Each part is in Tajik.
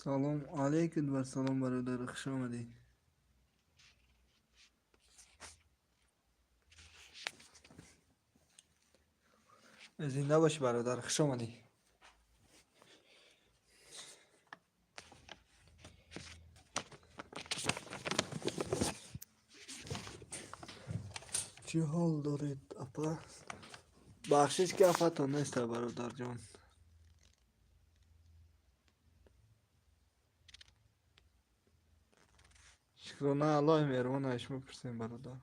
Салом алейкум ва салом, бародар, хуш омадӣ. Зинда бошӣ, бародар, хуш омадӣ. Чӣ ҳол доред, апа? Бахшиш, ки апатон неста, бародарҷон. Шукрона Аллоҳи меҳрубон, аз шумо пурсем, бародар.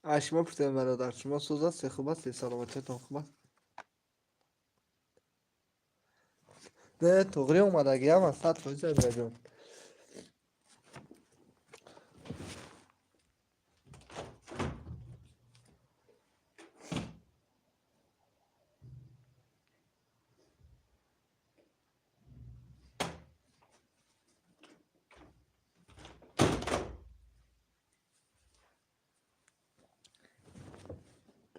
Аз шумо пурсем, бародар, шумо соз ҳастед, хуб ҳастед, саломатиятон хуб аст? Не, туғри омадагиам аст, 100%, абраҷон.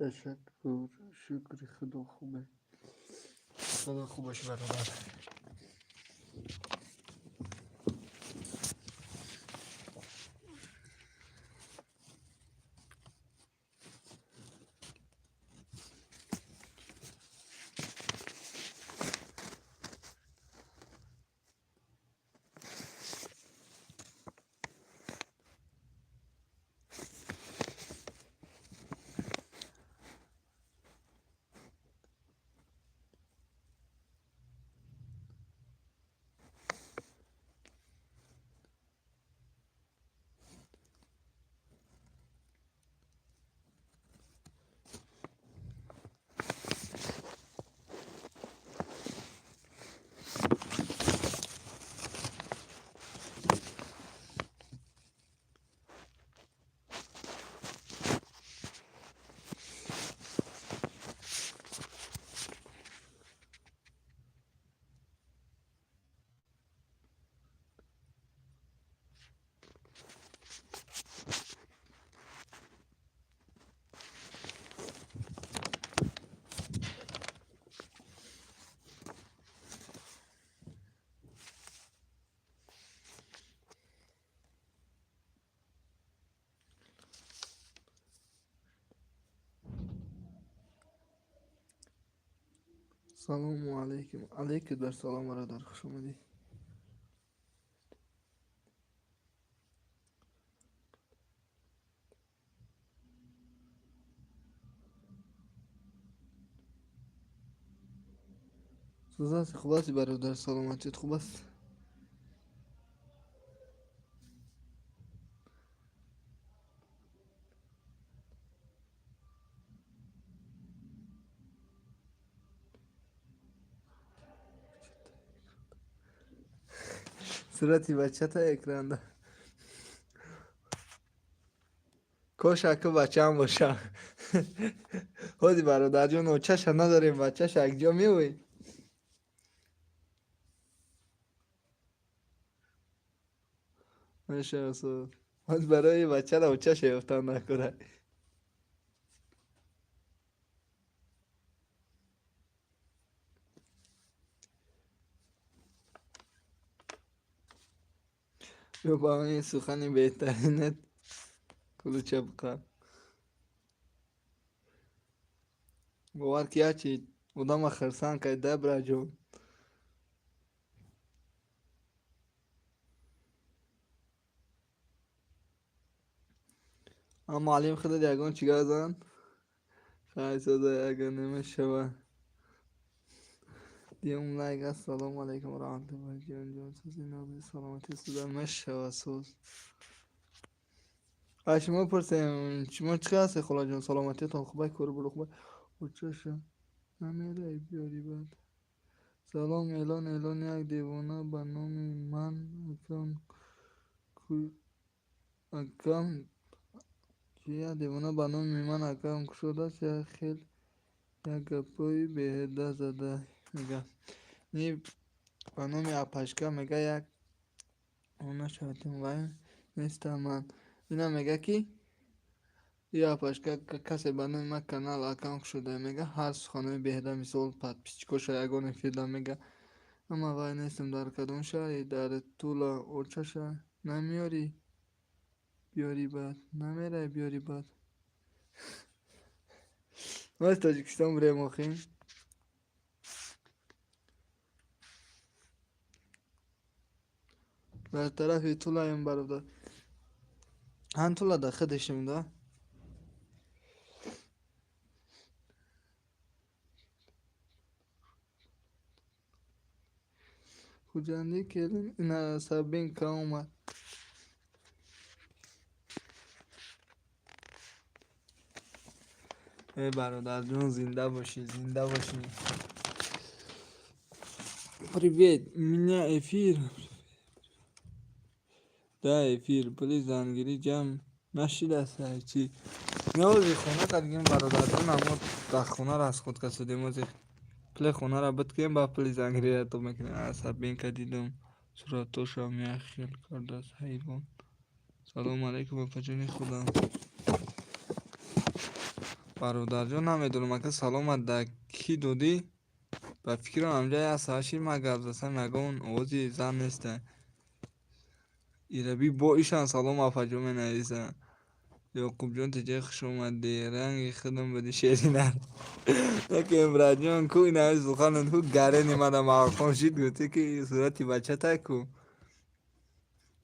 Ташаккур, шукри Худо, хубе. Худо хуб бошӣ, бародар. Салому алейкум. Алейкум бар салом, бародар, хуш омадӣ. Соз ҳастӣ, хуб ҳастӣ, бародар, саломатият хуб аст? Сурати бачата экранда. Кош ака бачаам боша. Ҳози, бародарҷон, очаша надорем, бачаша якҷо меоӣ. Маша, ҳоз барои бачара очаша ёфтан накора. Ё ба ин сухани беҳтаринат кулуча биқар. Бовар ки ячи одама хирсанд карда, браҷон. А муаллим худат ягон чӣ гап зан? Хай, соза, ягон намешава. Диюм лайк. Ассалому алайкум ва раҳматуллоҳи. Ҷон ҷон, сози, нози, саломатӣ, суда мешава, соз. А шумо пурсем, шумо чӣ ҳастед, холаҷон, саломатиятон хубай, кору бору хубай? Очаша намерай биёри баъд. Салом, Элон, Элон, як девона ба номи ман акам акам Як девона ба номи ман аккаунт кушодааст, як хел як гапҳои беҳуда зада мега. Не, ба номи апашка мега, як нашаватем, вай нестам ман. Ина мега, ки и апашка, касе ба номи ман канал, аккаунт кушода, мега, ҳар суханҳои беҳуда, мисол, подписчикоша ягон эфирда мега. Ама вай нестам. Дар кадом шаҳре? Дар Тула. Очаша намеёрӣ, биёрӣ, баъд намерай, биёрӣ баъд. Мо аз Тоҷикистон бурем охи. Дар тарафи Тулаем, бародар. Ҳан, Тула да худашем да. Хуҷандӣ келин. Ина Сабинка омад. Э, бародарҷон, зинда бошӣ, зинда бошӣ. Привет, у меня эфир? Да, эфир. Пули зангирӣ ҷамъ нашидааст чӣ? Не, ози хона кардем, бародарҷон, аммо дар хона расход кардем. Ози пули хонаро биткунем, баъд пули зангириро то мекунем. Сабинка дидам, суратошам як хел кардааст, ҳайвон. Салому алайкум, апаҷони худам. Бародарҷон, намедонам, ака, саломат да кӣ додӣ? Ба фикрам, ҳамҷа як саат шид, ман гап засам, ягон овози зан неста. Ираби бо ишан салом, апаҷон менависам. Ёқубҷон, теҷа, хуш омадӣ. Ранги худам буди, шеринар. Якем, братҷон, ку инаи суханат ку гарени мана маъқул шид, гуфтӣ, ки сурати бачатай ку.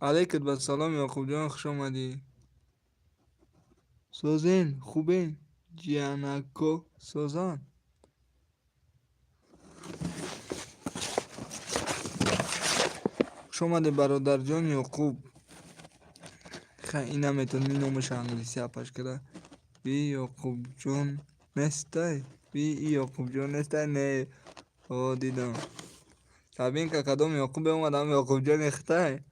Алайкут басалом, Ёқубҷон, хуш омадӣ. Созен, хубен, ҷианако, созан. Хуш омадӣ, бародарҷон Ёқуб. Ха, ин наметонӣ номаша англисӣ апаш кара. Би Ёқубҷон нестай? Би и Ёқубҷон нестай? Не. О, дидам. Сабинка, кадом Ёқубе омад? Ам Ёқубҷони хитай?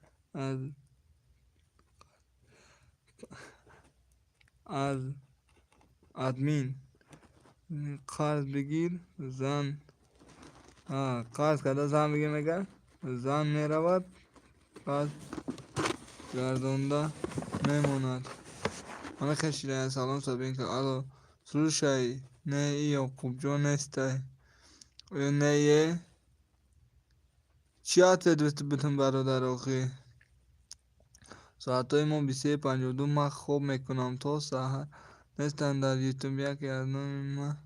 Аз админ қарз бигир, зан қарз карда зан бигир, мега, зан меравад, пас гардонда мемонад. Мана хешида. Салом, Сабинка. Алло, слушай, не, и Ёқубҷон нестай? Не е? Чӣ ответ битум, бародар, охӣ? Соатҳои мо 23:52, ман хоб мекунам то саҳар. Нестам дар Ютуб. Яке аз номи ман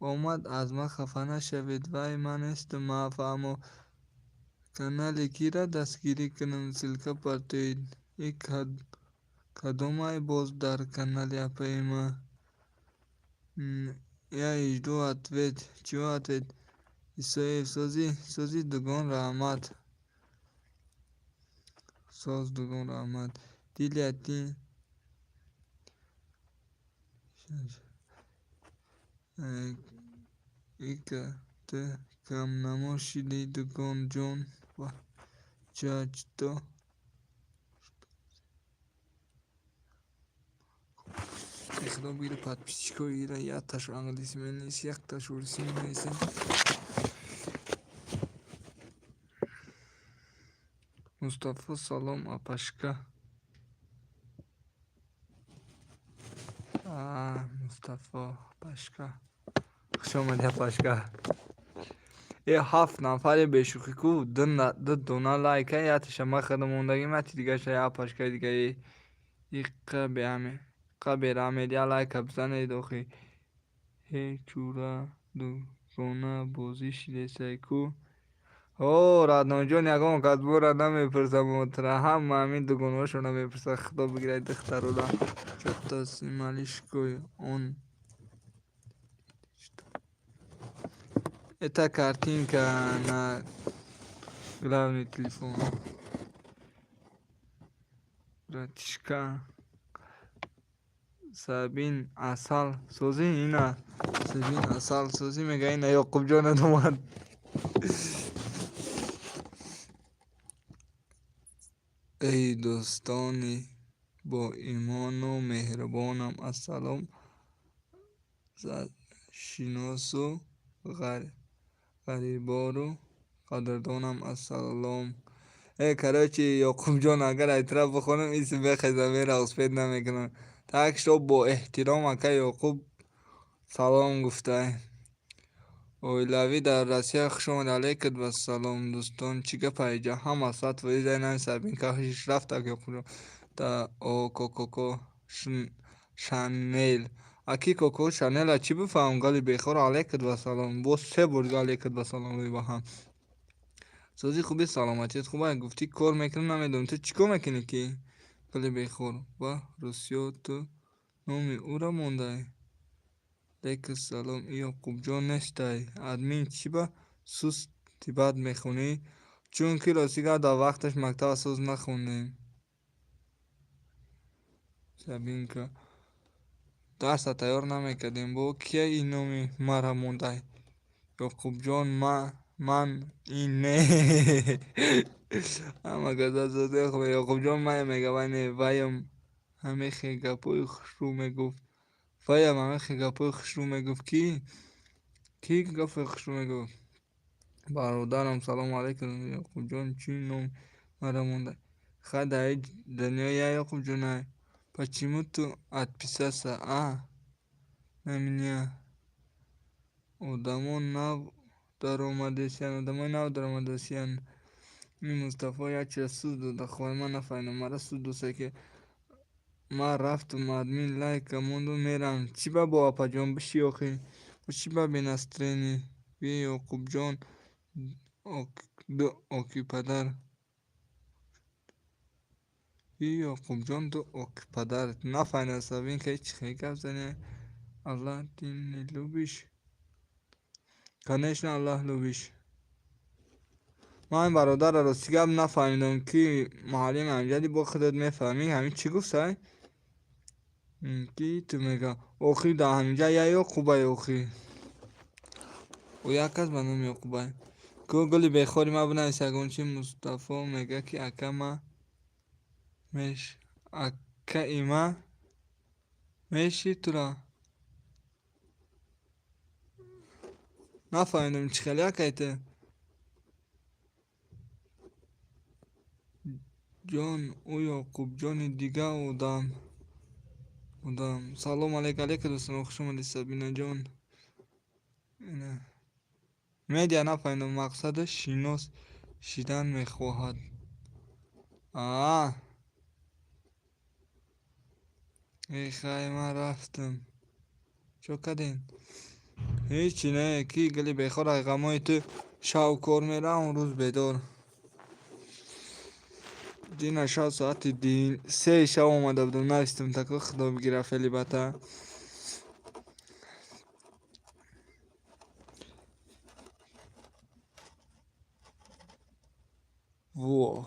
омад, аз ман хафа нашавед, вай ман нестам, фаҳмо. Канали кира дастгирӣ кунам, ссылка партоед. И кадомай боз дар канали апаи ман? Я жду ответ. Чего ответ? Исоев, созӣ, созӣ, дугон, раҳмат. Соз, дугон, раҳмат. Дилия ти ика, ту камнамо шидӣ, дугонҷон. Ча, что? Худо бигире, подписчикои ира якташ англисӣ менависӣ, якташ урусӣ менависӣ. Мустафо, салом, апашка. Мустафо, апашка, хуш омадӣ, апашка. Э, ҳафт нафаре, бешӯхӣ ку, ду дона лайка, якташа ман худам мондагим, яти дигаша апашкаи дигаи. Иққа бераҳмед, як лайка бизанед охи. Ҳе, чура, дугона бозӣ шидесай ку. О, Раднонҷон, ягон кас бора намепурсам, тра ҳама ҳамин дугонаҳошонро мепурсад. Худо бигирад духтарода. Чё-то с малышкой он. Это картинка на главный телефон. Братишка. Сабин, асал созӣ, ина Сабин, асал созӣ, мега, ина Ёқубҷонат омад. Эй, дӯстони Боимону меҳрубонам. Ассалом шиносу ғарибору қадрдонам. Ассалом. Короче, Ёқубҷон, агар айтра бихонам, исм бехеза мера, успеть намекунам. Так что бо эҳтиром, ака Ёқуб, салом гуфтай. Оилавӣ дар Россия, хуш омад. Алейкум вассалом, дӯстон. Чӣ гапа иҷа? Ҳама 100% инами Сабинка ҳиш рафтак, Ёқубҷон. Да о Коко Шанел. Аки Коко Шанела чӣ бифаҳмам, гали бехор. Алейкум вассалом. Боз се бор дига алейкум вассалом рӯи ба ҳам. Сози хуби, саломатият хуб. Гуфтӣ кор мекунам, намедонам, ту чӣ кор мекунӣ ки гали бехор? Ва Русиё ту номи ӯро мондай. Алейкум салом, и Ёқубҷон нестай. Админ, чӣ ба сусти бад мехонӣ? Чунки рости гап, дар вақташ мактаба соз нахондем. Сабинка. Дарса тайёр намекардем. Бо кия ин номи мара мондай? Ёқубҷон, ман ин не. Ҳама Ёқубҷон мая мега, вай не, ваям ҳамехе гапҳои хушрӯ мегуфт. Ваям ҳамехе гапҳои хушрӯ мегуфт. Кӣ? Кӣ гапҳои хушрӯ мегуфт? Бародарам, салому алайкум. Ёқубҷон, чӣ ном мара мондай? Хай, дар ҳеҷ дунё я Ёқубҷонай. Почему ту отписался, а? На меня. Одамо нав даромадесиян, одамои нав даромадесиян. Ин Мустафо як чиза суд дода, хоҳи ман нафаҳмидам. Мара суд доста ки ман рафтум, админ лайка монду мерам. Чӣ ба бо апаҷон биши охи? Чӣ ба бе настроение? Би Ёқубҷон ду оки падар. Би Ёқубҷон ду оки падар. Нафаҳмидам, Сабинка, чӣ хел гап занӣ? Аллах ты не любишь? Конечно, Аллах любишь. Ман бародарро рости гап нафаҳмидам, ки муаллим Амҷади, бо худат мефаҳмӣ, ҳамин чӣ гуфтай? Ки ту мега? Охи дар ҳаминҷа я Ёқубай охи. Ӯ як кас ба номи Ёқубай. Ку гули бехори ма бинавис ягон чи. Мустафо мега ки ака ма меш акаи ма меши тура. Нафаҳмидам, чӣ хеле акай ту? Ҷон, ӯ Ёқубҷони дига одам. Одам. Салом алейк, алейка дӯстон, хуш омадед, Сабинаҷон. Медиа нафаҳмидам, мақсадаш шинос шидан мехоҳад. Аа. Эй хай, ман рафтам. Чо кардем? Ҳечи не, ки гули бехор, ай ғамои ту шав кор меравам, рӯз бедор. Дина шав соати 3 шав омада будам, навистам тако худо бигира фели бата. Во.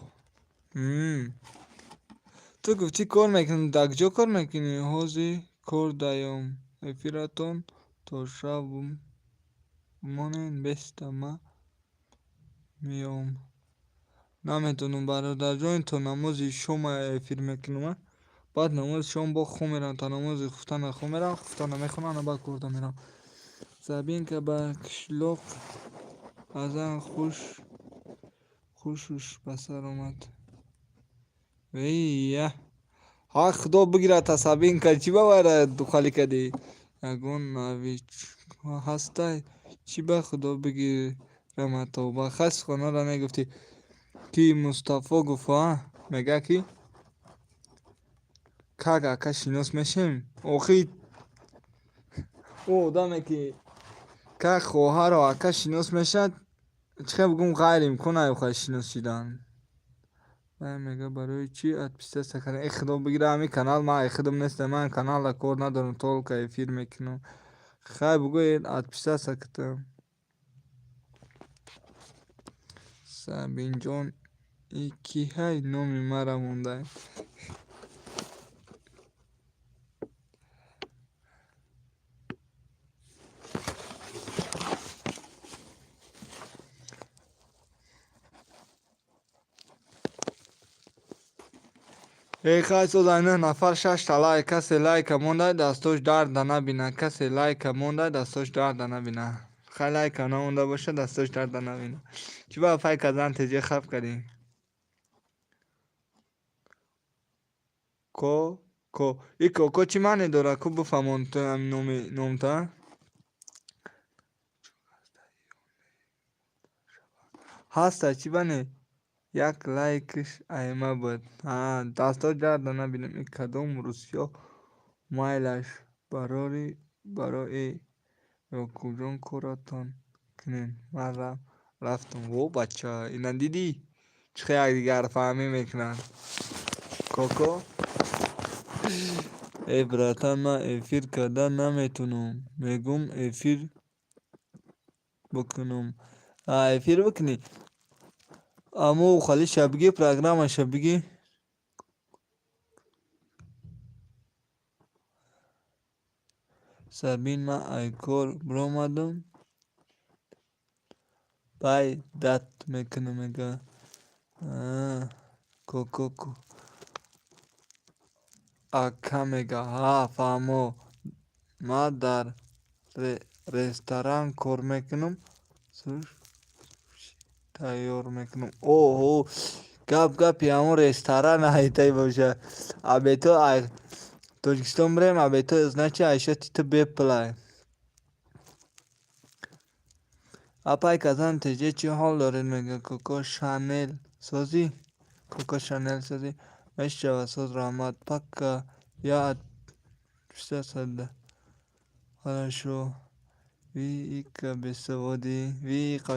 Ту гуфтӣ кор мекунӣ, дар куҷо кор мекунӣ? Ҳозир кор даём. Эфиратон то шав бимонед, беста ма меом. Наметонам, бародарҷон, то намози шома эфир мекунам. Баъд намози шом бо хоб меравам, то намози хуфтана хоб меравам, хуфтана мехонам, баъд корда меравам. Сабинка ба қишлоқ азан хушуш ба сар омад. Ия. Ҳа, худо бигирад та Сабинка, чӣ ба вайра духалӣ кардӣ? Ягон новичок ҳастай? Чӣ ба худо бигирама тавба. Хай, суханонро мегуфтӣ. Ки Мустафо гуфт, а? Мега ки как ака шинос мешем? Охи ӯ одаме ки как хоҳару ака шинос мешавад, чӣ хел бигӯм, ғайриимкон ай шинос шидан. Вай мега барои чӣ отписаться кардем? Э худо бигира ҳамин канал, ман ай худам нестам, ман каналда кор надорам, только эфир мекунам. Хай, бугӯед отписаться кардам. Сабинҷон, и киҳай номи мара мондай? Эй, хай, созай, нӯҳ нафар, шашта лайк. Касе лайка мондай, дастош дарда набина. Касе лайка мондай, дастош дарда набина. Хай, лайка намонда боша, дастош дарда набина. Чӣ ба пай казан теҷе хаб кардӣ? Ко ко и коко чӣ маъне дорад? Ку бифаҳмон ту номи номта. Ҳаста, чӣ бане? Як лайкш айма буд. Дастош дарда набинам. И кадом русиё майлаш барори барои Ёқубҷон коратон кунен. Ман рафтам. Во бача, ина дидӣ? Чӣ хел якдигарфаҳмӣ мекунанд. Коко? Э, братан, ман эфир карда наметунам. Мегӯм, эфир бикунам. Эфир бикунӣ? Аммо халиша бигӣ, программаша бигӣ. Сабин, ман ай кор биромадам. Пай дат мекунам, мега. Коко ака мега. Ҳа, фаҳмо. Ман дар ресторан кор мекунам. Тайёр мекунам. Оҳо, гап гапи ҳамон ресторан ҳайтай боша. Абето ай Тоҷикистон бирем, абето, значит, айшати ту бепулай. Апай казан теҷе, чӣ ҳол доред, мега. Коко Шанел созӣ? Коко Шанел созӣ? Мешава, соз, раҳмат. Пока я отписаться. Хорошо. Вика бесаводӣ. Вика.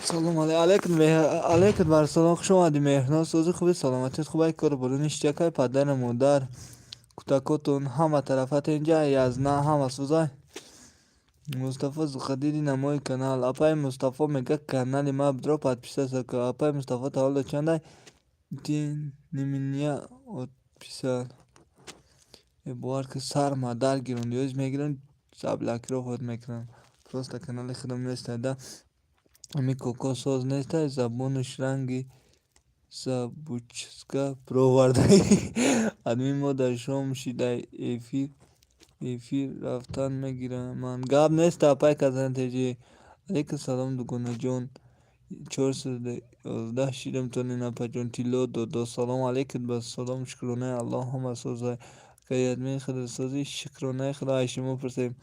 Салом алейкум, алейкум бар салом, хуш омадӣ, Меҳрноз. Сози, хуби, саломатият хуб, ай кор буру ништякай, падару модар, кӯдакотон ҳама тарафата инҷа язна ҳама созай. Мустафо, заходи на мой канал. Апай Мустафо мега, канали ма бдро подписаться ка. Апай Мустафо, таваллуд чандай? Ты не меня отписал. Э, бовар ки, сар мадар гирон, ёз мегирам, заблокировать мекунам. Просто канали худам нестай да. Ами коко соз нестай, забонаш ранги забучска провардай. Админ, мо дар шом шидай, эфир рафтан мегирам ман. Гап нест, апай казан теҷи. Алейкум салом, дугонаҷон. 411 шидам тонен, апаҷон. Тилло додо. Салом алейкум, ба салом, шукронаи Аллоҳ, ҳама созай. Акаи админ, худо созӣ, шукронаи Худо, ай шумо пурсем.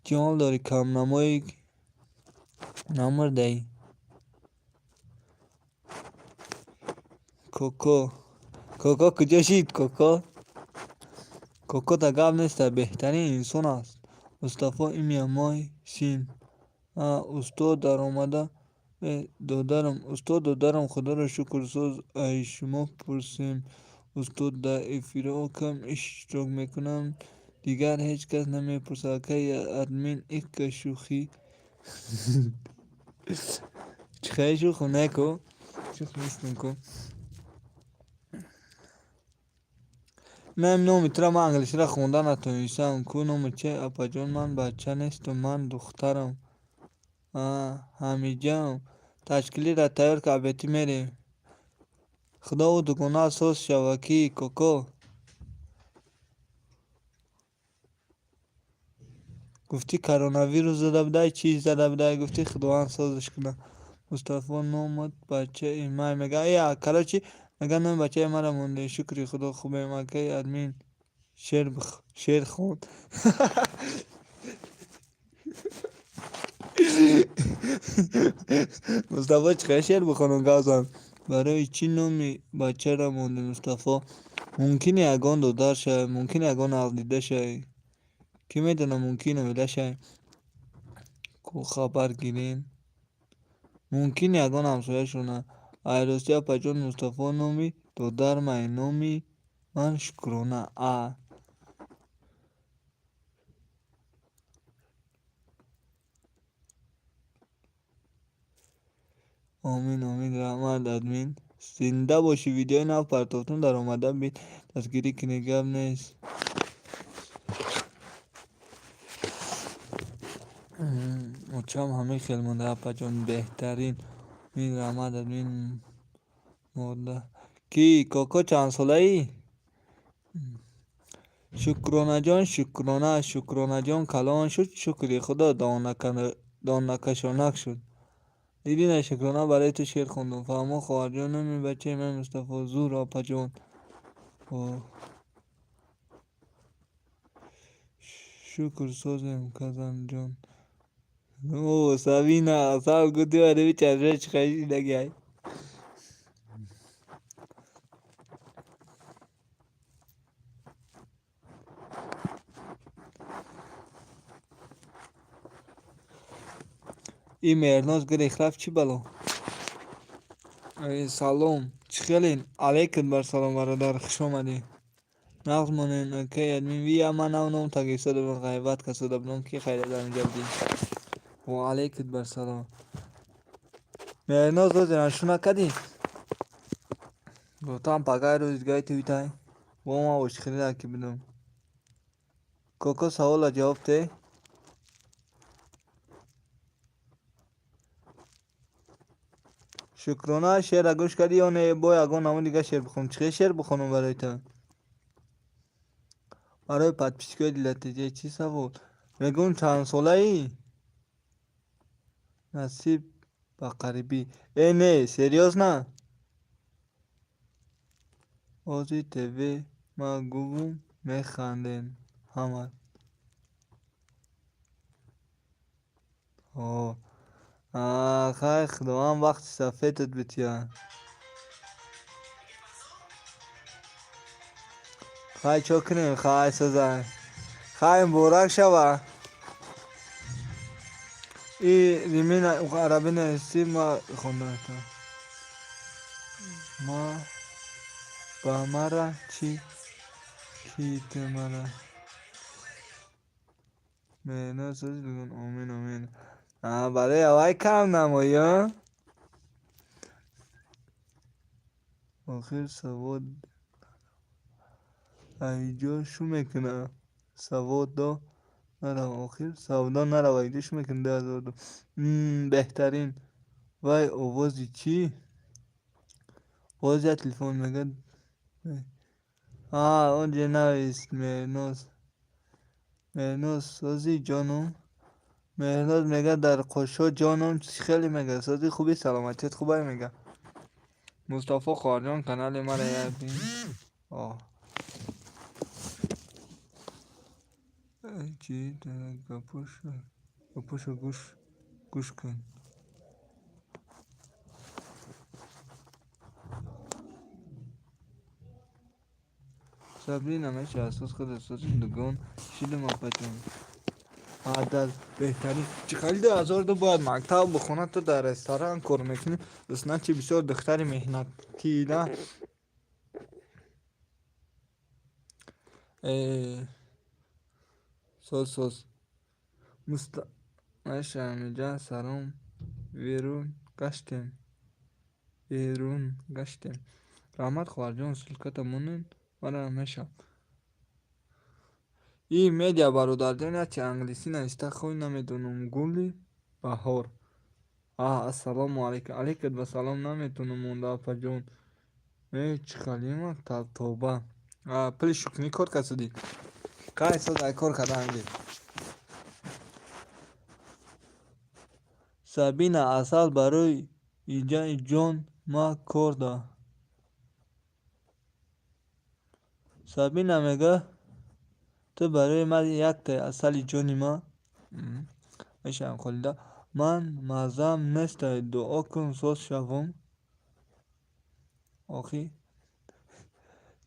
Чӣ ҳол дорӣ, камнамои намурдаӣ? Коко. Коко куҷо шид, коко? Коко да гап неста, беҳтарин инсон аст. Мустафо, имя мой сын. Устод даромада додарам, устод додарам, худоро шукр, соз, ай шумо пурсем. Устод, дар эфирҳо кам иштирок мекунам, дигар ҳеҷ кас намепурсад. Акаи админ, ика шӯхӣ. Чӣ хел шӯху не ку? Шӯх нестам ку. Ман номи тура ман англисиро хонда натонистам. Ку номи чи, апаҷон? Ман бача нестам, ман духтарам. Ҳамиҷам, ташкилиро тайёр ка, абетӣ мерем. Худо ӯ дугона соз шава ки коко. Гуфтӣ коронавирус зада будай, чӣ зада будай, гуфтӣ, Худованд созаш кунад. Мустафо, номат бачаи май мега. Э, короче, мега, номи бачаи маро монде. Шукри Худо, хубем, акаи админ. Шеър хон. Мустафо, чӣ хел шеър бихонам, гавзан? Барои чӣ номи бачаро монде, Мустафо? Мумкин ягон додар шавӣ, мумкин ягон ақлдида шавӣ. Кӣ медонад, мумкин оила шавӣ. Ку хабар гирем. Мумкин ягон ҳамсояшона. Ай ростӣ, апаҷон, Мустафо номи додармай, номи ман Шукрона. А. Омин, омин, раҳмат, админ. Зинда бошӣ, видеои нав партофтум, даромада бин, дастгирӣ кунӣ, гап нест. Очам ҳамин хел монда, апаҷон, беҳтарин. Омин, раҳмат, админ. Мода. Кӣ, коко, чандсолаӣ? Шукронаҷон, шукрона, Шукронаҷон калон шуд, шукри худо, донакашонак шуд. Дидӣ на, Шукрона, барои ту шеър хондум. Фаҳмо, хоҳарҷон, номи бачаи ман Мустафо. Зур, опаҷон. Шукр, созем, казанҷон. О, Сабина, асал гути вареви чашма чиқашидагиай. И Меҳрноз гирехт, рафт, чӣ бало? Салом, чӣ хелен? Алейкум бар салом, бародар, хуш омадӣ. Нағз монен, акай админ. Вия, ман нав ном тагистода будам, ғайбат касода будам, ки хайра дар инҷа будӣ. Ва алейкум бар салом. Меҳрноз, рӯзе шу накардӣ? Гуфтам, пагай рӯзи дигаи туитай. Бо ман ошиқида ки будам. Коко, савола ҷавоб те. Шукрона, шеъра гӯш кардӣ ё не? Бо ягон намуди дига шеър бихонам? Чӣ хел шеър бихонам барои ту? Барои подписчикои Дилатиҷа чӣ савол? Мегӯм, чандсолаӣ? Насиб, ба қарибӣ. Э, не, серьёзно? Ози ТВ ма гувум, механдем ҳама. Ҳо. Хай, худованд вақти сафедат битиҳад. Хай, чо кунем, хай, созай. Хай, муборак шава. И римина арабӣ нависӣ, ма хондам. Ма ба мара чӣ, ки ту мара Меҳрноз созӣ бигӯн, омин, омин. Барои аввай кам намоӣ, охир савод айҷо шу мекунад. Саводо нарав, охир савдо нарав, айҷо шу мекунад. 2002 беҳтарин. Вай, овози чӣ? Овози як телефон мегӯяд. Онҷо навист, Меҳрноз. Меҳрноз, созӣ, ҷонум? Меҳрноз мегӯяд, дар қошо, ҷонум, чӣ хеле мегӯяд, созӣ, хубӣ, саломатият хубай, мегӯяд. Мустафо, хоҳарҷон, канали мара як бин. Чӣ гапошо, гӯш кун. Сабрина, меша асос худат сози, дугон шидум, апаҷон. Адал беҳтарин. Чӣ хали 2002 бояд мактаб бихонад, ту дар ресторан кор мекунӣ? Значит, бисёр духтари меҳнатида. Соз, соз. Меша ҳамиҷа салом, берун гаштем. Берун гаштем. Раҳмат, хоҳарҷон, ссылката монед, мара меша. И медиа, бародарҷон, ячи англисӣ нависта, хой намедонам. Гули баҳор. Ассалому алайкум. Алейкум ба салом, наметонам монда, апаҷон. Э, чӣ хали мактаб, тоба. Пули шукрӣ кор касудӣ. Кай соз ай кор кардаанги. Сабина, асал барои иҷаи ҷон ма кор да. Сабина мега, ту барои ман яктаи, асали ҷони ма. Мешавам холида. Ман маззам нестай, дуо кун, соз шавум. Охи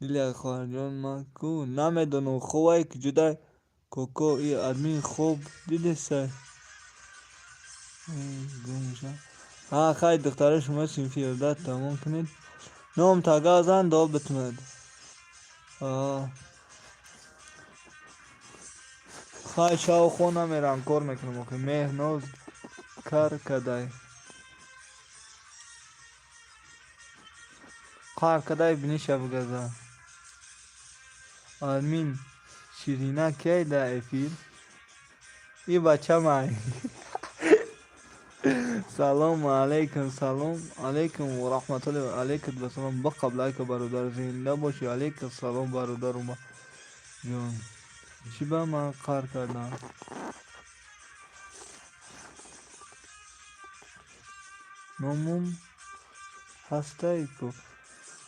дилия, хоҳарҷон, ман ку намедонам, хобай куҷодай. Коко, и админ хоб дидесай? Хай, духтаро, шумо синфи 11 тамом кунед. Ном тагазан дуо битунед. Хай, шав хона мерам, кор мекунам охи. Меҳрноз, кар кадай. Қар кадай, биниша бигаза. Админ Ширина кай дар эфир? И бачамай. Салому алайкум, салом алайкум ва раҳматуллоҳи ва алайкум ассалом. Ба қаблайка бародар, зинда бошӣ. Алайкум салом бародарум ҷон. Чӣ ба ман қаҳр кардам? Номум ҳастай ку.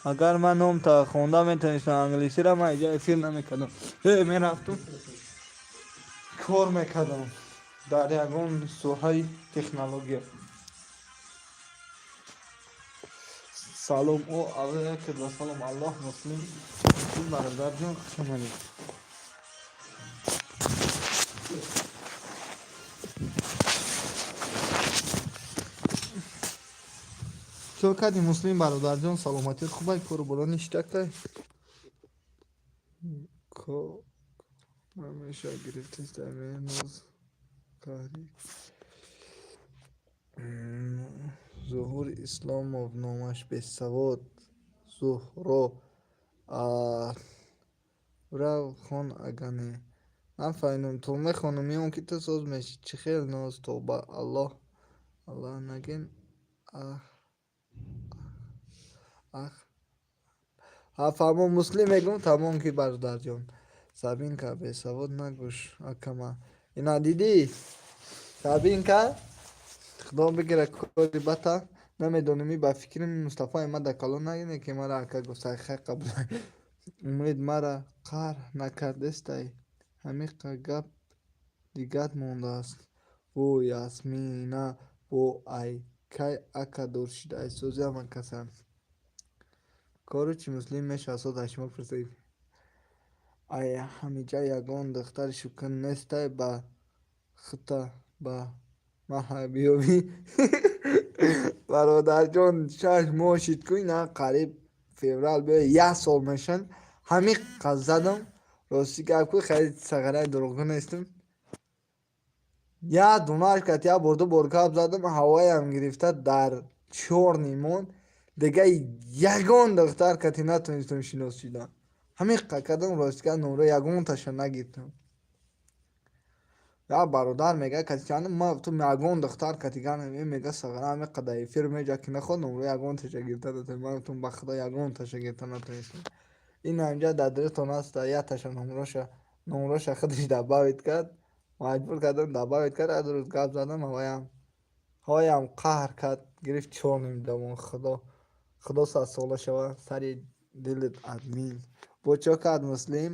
Агар ман номта хонда метавонистам англисиро, ман иҷа эфир намекардам. Мерафтум кор мекардам дар ягон соҳаи технология. Салом о алайкум вассалом. Аллоҳ муслим муслим бародарҷон, хуш омадед. Чо кардӣ, муслим бародарҷон? Саломатият хубай? Кору боро ништактай? Ҳамеша гирифтистай меҳноз қаҳрӣ. Зуҳур Исломов номаш бесавод. Зуҳро рав хон агане. Нафаҳмидам, то мехонам меом ки ту соз мешӣ. Чӣ хел ноз то ба Аллоҳ Аллоҳ нагин. Ах ах ҳа, фаҳмон муслим мегӯм, тамом ки бародарҷон. Сабинка бесавод нагӯш акама. Ина дидӣ? Сабинка худо бигира кори бата. Намедонем, ба фикри Мустафои ма да калон нагине ки мара ака гуфтай, хай қабул. Умед мара қаҳр накардестай. Ҳамиқа гап дигат мондааст. Во Ясмина бо ай кай ака дур шида сози ҳама каса. Кору чи муслим мешавад соз аз шумо пурсид. Ай ҳамиҷа ягон духтари шӯкун нестай ба хута ба маҳа биёбӣ. Бародарҷон, 6 моҳ шид ку, ина қариб феврал биё як сол мешан. Ҳамиқа задам. Рости гап ку, хеле сағараи дурӯғгӯ нестам. Як дунааш кат як бор ду бор гап задам, ҳавоям гирифта дар чёрный монд. Дига ягон духтар кати натонистам шинос шидан. Ҳамиқа кардам, рости гап, номро ягонташа нагирифтам. Як бародар мега кати чанд ма ту ягон духтар кати гап мега сағара ҳамиқа дар эфир меҷа ки наход номро ягонташа гирифта натонистам. Ман гуфтам ба худо ягонташа гирифта натонистам. Ин ҳамҷа дар дилтон аст, якташа номроша худаш добавить кард. Маҷбур кардам добавить кард, як рӯз гап задам, ҳавоям қаҳр кард, гирифт чёрный давон. Худо худо садсола шава сари дилат админ. Бо чо кард муслим?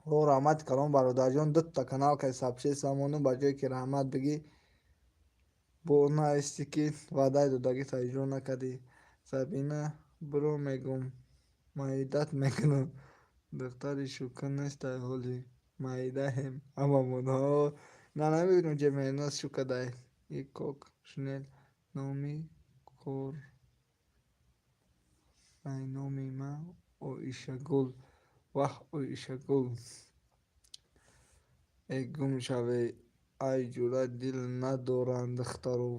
О раҳмати калон бародарҷон, дута канал кай сабшеса мондум, ба ҷое ки раҳмат бигӣ бо нависти ки ваъдаи додагита иҷро накардӣ. Сабина биро мегум маидат мекунам. Духтари шӯкун нестай ҳоли маидаҳем ҳамамон. На намебинам ҷе меҳноз шӯкадай. И кок шнел номи кор ай номи ма Оишагул. Ваҳ Оишагул. Э гум шаве ай ҷура дил надоранд духтаро.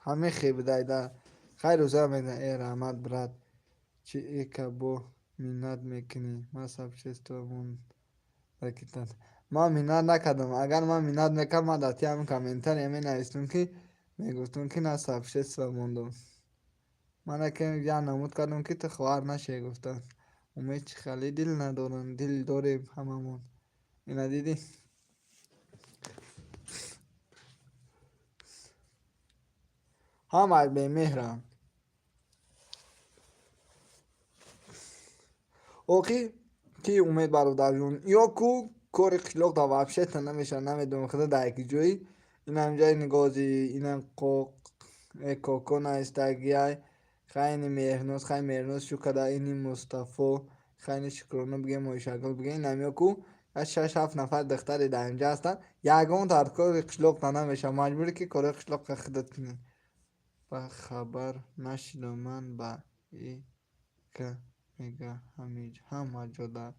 Ҳамин хел будайда. Хайр рӯза мегӯянд э раҳмат брат. Чӣ эка бо миннат мекунӣ? Ман сообщество мондакитан. Ман миннат накардам. Агар ман миннат мекардам, ман дар тии ҳамин комментария менавистам ки мегуфтам ки на сообщество мондам. Ман яке як намуд кардам ки ту хоҳар нашавӣ гуфтам. Умед чӣ хеле дил надоранд, дил дорем ҳамамон. Ина дидӣ? Ҳамаш бемеҳрам. Охи ки Умед бародарҷон, ё ку кори қишлоқ да вообще-то намешавад, намедонам худо дар яки ҷои инам ҷои нигози инам қоқ коко наистагиай хайни Меҳрноз, хай Меҳрноз шукада, ини Мустафо, хайни Шукрона бигем, Оишагул бигем, инам ё ку як шаш ҳафт нафар духтаре дар инҷа ҳастанд, ягон дар кори қишлоқ да намешавад, маҷбурӣ ки кори қишлоққа худат кунӣ. Ба хабар нашидам ман ба и к мега ҳама ҷо дар.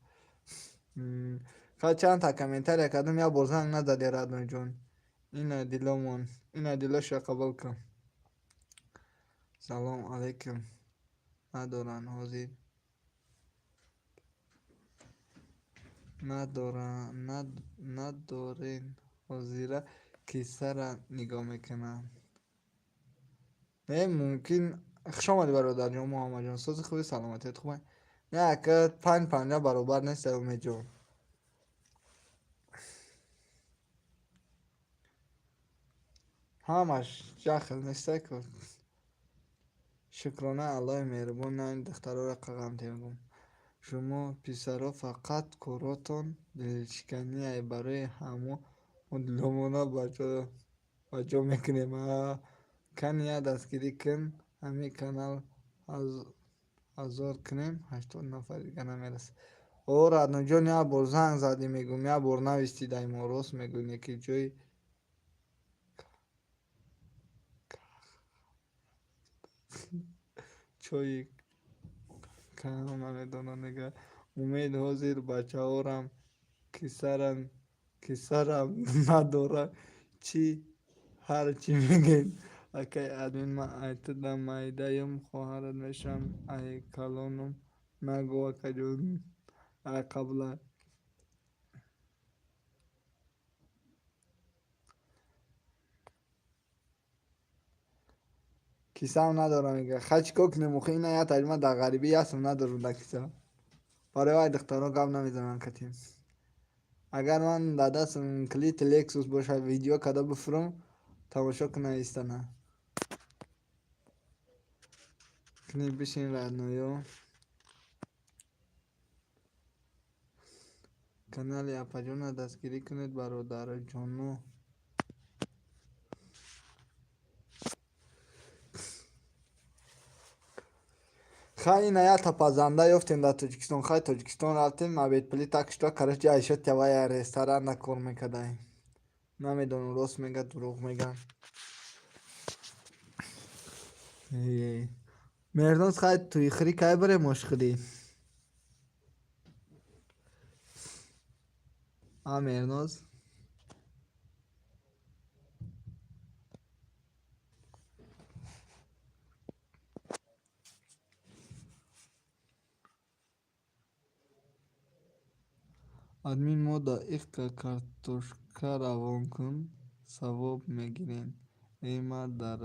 Хай чандта комментария кардам, як бор занг назади Радноҷон. Ина диломон, ина дилоша қабул кун. Салом алайкум. Надоранд ҳозир. Надорен ҳозира кисара нигоҳ мекунанд. Не, мумкин. Хуш омадӣ, бародарҷон Муҳаммадҷон, сози хуби, саломатият хуб? Не, ака, панҷ панҷа баробар нест, Умедҷон. Ҳамаш як хел нестай ку. Шукрона Аллоҳи меҳрубон, на ин духтароро қағам мегӯм. Шумо писаро фақат коротон дилшиканияй, барои ҳамо мо диломона ба ҷо мекунем. Кани як дастгирӣ кун, ҳамин канал ҳазор кунем, 80 нафари дига намерасад. О, Радноҷон, як бор занг задӣ, мегӯм, як бор навистӣ дай мо, рост мегӯй, ки ҷои чойи кам намедонам нега. Умед, ҳозир бачаҳорам кисарам надорад, чӣ ҳар чӣ мегӯед. Акай админ, ман ай туда майдаюм, хоҳарат мешавам, ай калонум нагӯ, акаҷон, ай қабла. Кисаам надорам, мега. Хай, чӣ кор кунем охи, ина як таҷриба дар ғарибӣ, як сум надорам дар киса. Барои вай духтаро гап намезананд катим. Агар ман дар дастам калиди Лексус бошад, видео карда бифурам, тамошо кунад истана. Кунӣ бишин, родноё. Канали апаҷонро дастгирӣ кунед, бародарҷоно. Хай, ина якта пазанда ёфтем дар Тоҷикистон. Хай, Тоҷикистон рафтем, обедпулӣ так шуда, короче, айшо тявая ресторанда кор мекардаем. Намедонам, рост мега, дурӯғ мега. Меҳрноз, хай, тӯйхӯрӣ кай барем, ошхӯрӣ? А, Меҳрноз? Админ, мо да иққа картошка равон кун, савоб мегирем. Э, ма дар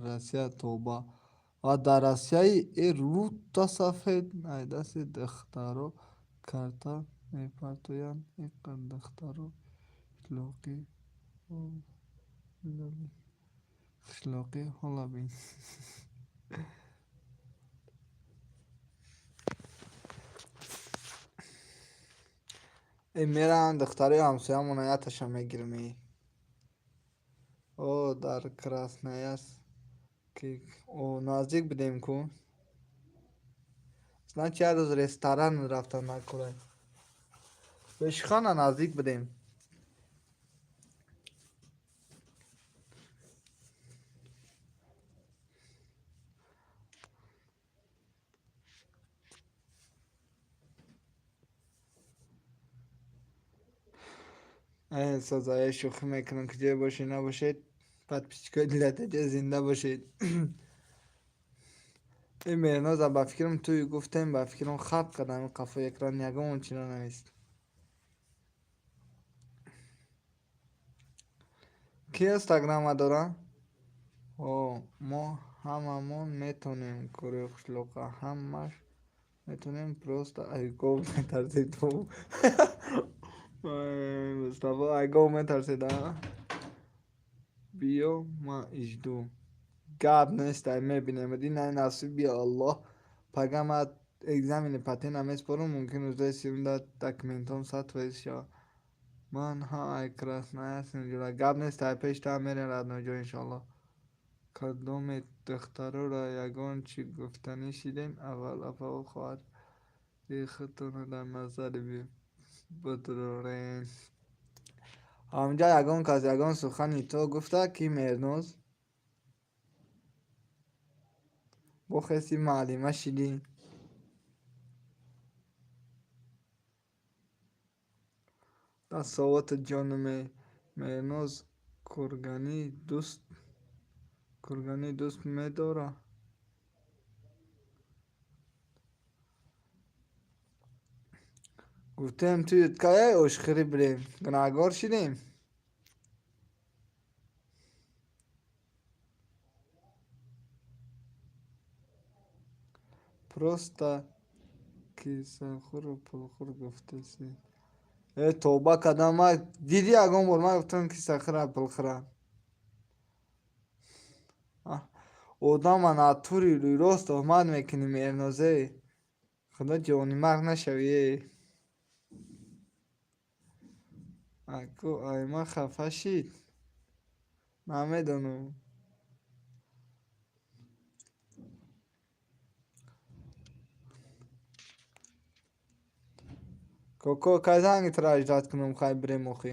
Россия, тоба. Ва дар Россияи э рӯта сафед, ай дасти духтаро карта мепартоянд, иққа духтаро қишлоқӣ ҳола бин. Э, меравам, духтарои ҳамсоямона якташа мегирам. Э, о, дар Красноярск о наздик будем ку. Значит, як рӯз ресторан рафтам накурай. Бешухана наздик будем. Э, созае, шӯхӣ мекунам, куҷое бошед набошед, подписчикои дилатаҷа, зинда бошед. Э, Меҳрноза, ба фикрам, туй гуфтем, ба фикрам, хат кардам қафои экран, ягон чиро навист. Ки инстаграма дора? О, мо ҳамамон метонем, кори қишлоқа ҳамаш метонем, просто ай гов метарсед. Мустафо ай гов метарсед, а? Биё, ман жду. Гап нест, ай мебинем. Дин ай насиби Аллоҳ. Пага ман экзамени патента меспорам, мумкин рӯзои сиюмда документом 100% шавад. Ман ҳа ай Красноярск ҷура. Гап нест, ай пеш та мерем, родноҷон, иншоаллоҳ. Кадоме духтароро ягон чӣ гуфтанӣ шидем, аввал апаву хоҳари худтонро дар назар бидорен. Ҳамҷа ягон кас ягон сухани то гуфта, ки Меҳрноз? Бо хеси муаллима шидӣ. Дастсовату ҷону Меҳрноз курганӣ дӯст медора? Гуфтем, туют кай ошхӯрӣ бирем, гунаҳгор шидем? Просто кисахӯру пулхӯр гуфтеси. Э, тоба кардам, ма диди ягон бор ман гуфтам кисахӯра пулхӯра? Одама натури рӯйрост туҳмат мекунӣ, Меҳрнозе. Худо ҷонимарг нашавӣ. Э. Аку айма хафа шид? Намедонам. Коко, кай занги туро аждат кунам, хай бирем охи?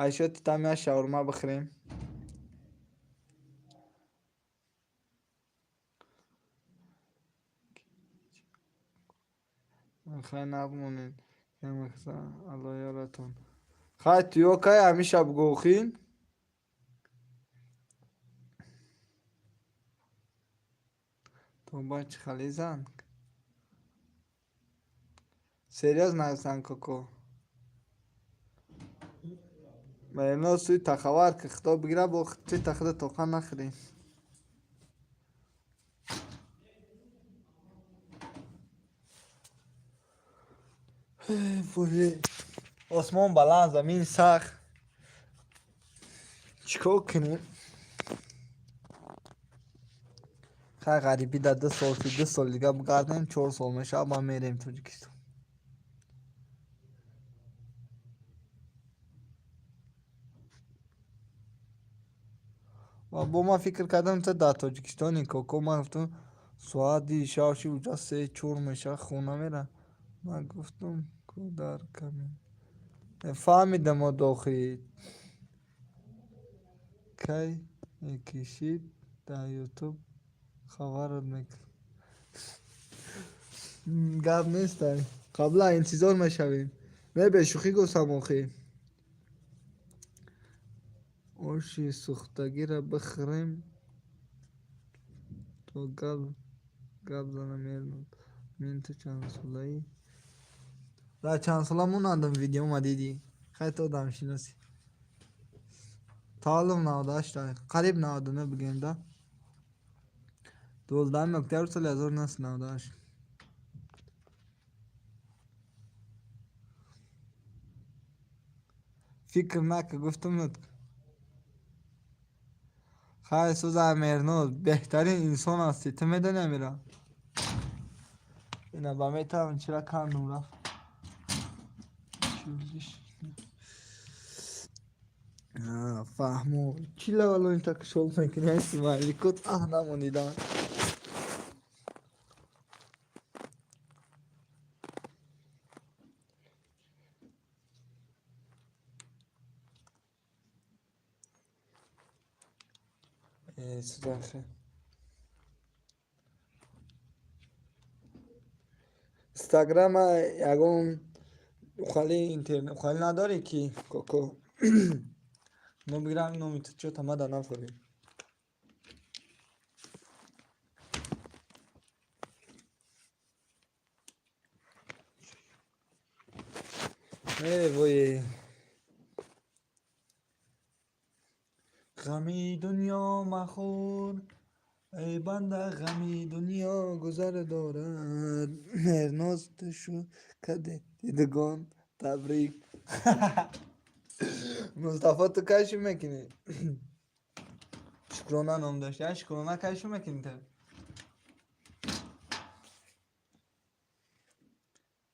Айшо, там я шаурма бихӯрем. Хай набмонед. Алло ёратон. Хай туё кай ҳамиша бугӯ охи? Тоба, чӣ хали занг? Серьёзно занг, коко. Меҳрноз, суи тахавар ки худо бигира, бо туи тахуда тоқа нахӯрӣ. Осмон баланд, замин сахт. Чӣ кор кунем? Хай, ғарибӣ дар 2 сол шуд, 2 соли дига бигардем, 4 сол мешавад, ба мерем Тоҷикистон. Ва бо ман фикр кардам, ту дар Тоҷикистони, коко. Ман гуфтам, соати шавши уҷа 3-4 мешавад, хона мера. Ман гуфтам ку дар ками. Фаҳмидам дохи. Кай мекишид дар ютуб, хабарат мекунам. Гап нестай. Қабла интизор мешавем. Не, бешӯхӣ гуфтам охи. Оши сӯхтагиро бихӯрем то гап занам. Меҳрноз. Мин ту чандсолаӣ? Дар чандсола монандам, видеома дидӣ? Хай, ту одамшиносӣ. Таваллуд 98, қариб 99 бигем да. 12 октябр соли 1998. Фикр накун, гуфтам. Хай, сӯза, Меҳрноз, беҳтарин инсон ҳастӣ. Ту медонӣ амира? Ина ба метавон чира кандум рафт. Фаҳмо. Чӣ лавало инта кушол мекунӣ, ай смайликот аҳ намонидан. Э, сӯзахе. Инстаграма ягон ухали интернет ухали надорӣ ки, коко? Мо бигирам номи ту чё тамада нафорӣ. Э, вой. Ғами дунё махӯр, эй банда, ғами дунё гузар дорад. Меҳрноз, ту шу каде дидагон, табрик. Мустафо, ту кай шу мекунӣ? Шукрона ном дошт. Я Шукрона, кай шу мекунӣ ту?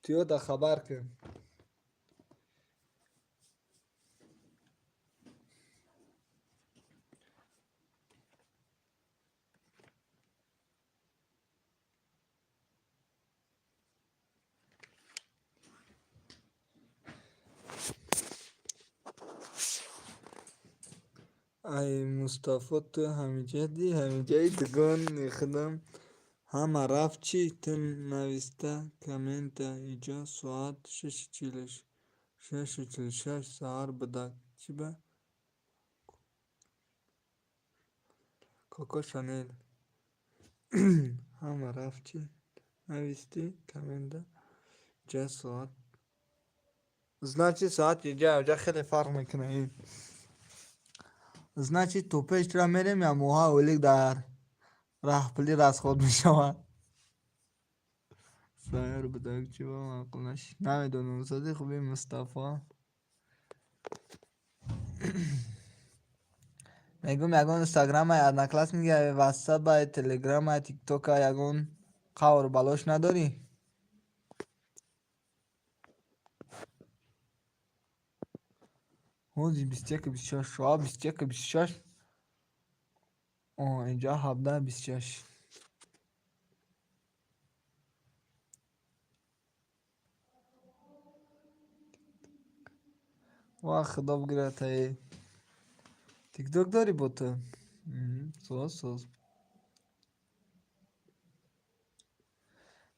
Туёда хабар кун. Ай Мустафо, ту ҳамиҷади, ҳамиҷаи дугони худам ҳама рафт чӣ? Ту нависта коммента иҷо соат 6:46 саҳар будак. Чӣ ба? Коко Шанел. Ҳама рафт чӣ? Навистӣ коммента иҷа соат. Значит, соат иҷа оҷа хеле фарқ мекунад. Значит, то пеш тура мерем, я моҳа ойлик дар Раҳпулӣ расход мешавад. Сайёр будак чӣ ба маъқул нашид? Намедонам. Сози хуби Мустафо. Мегӯм, ягон инстаграмай, одноклассники, ватсапай, телеграмай, тиктока ягон қавр балош надорӣ? Ҳози 21:26, соат 21:26. Инҷа 17:26. Ва худо бигирад таи. Тикток дорӣ бо ту? Соз, соз.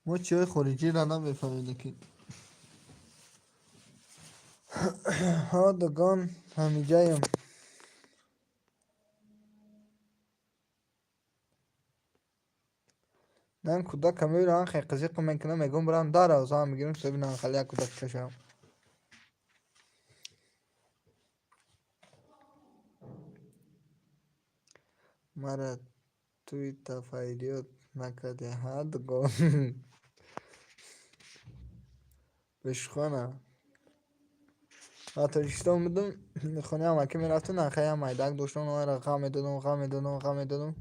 Мо чиҳои хориҷиро намефаҳмем лекин. Ҳа, дугон, ҳамиҷаем. Нан кӯдака мебинам, хе қизиқ мекунам, мегӯм бирам дарав зан бигирам, себинам хали як кӯдак чашам. Мара туита фарёд накардӣ, ҳа, дугон? Бешухона. Дар Тоҷикистон будум, хонаи амакӣ мерафтум, нахаям майдак доштам, онро ғам медодам, ғам медодам, ғам медодам.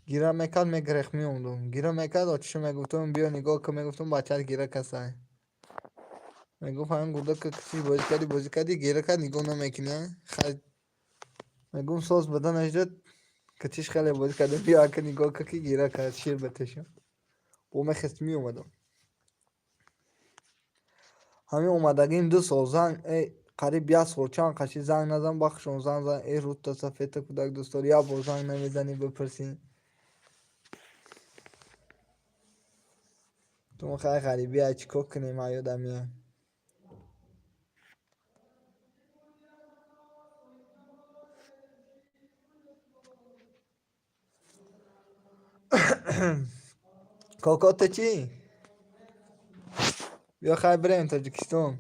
Гира мекард, мегирехт, меомдум. Гира мекард, очиша мегуфтум, биё нигоҳ кун, мегуфтум, бачаат гира касай. Мегуфт, ҳамин гурдака кичи бозӣ кардӣ, бозӣ кардӣ, гира кард, нигоҳ намекунӣ, хай. Мегум, соз баданаш дод, кичиш хеле бозӣ кардем, биё ака нигоҳ кун, ки гира кард, шир батешам. Бо мехест меомадам. Ҳамин омадагим 2 сол занг, қариб як сол чанд қаши занг назан, бахшон занг зан, э рӯтта сафедта кӯдак дӯст дорӣ, як бор занг намезанӣ бипурсӣ. Ту хай ғарибӣ, ай чӣ кор кунем, ай ёдам меяд. Коко, ту чӣ? Биё хай бирем Тоҷикистон.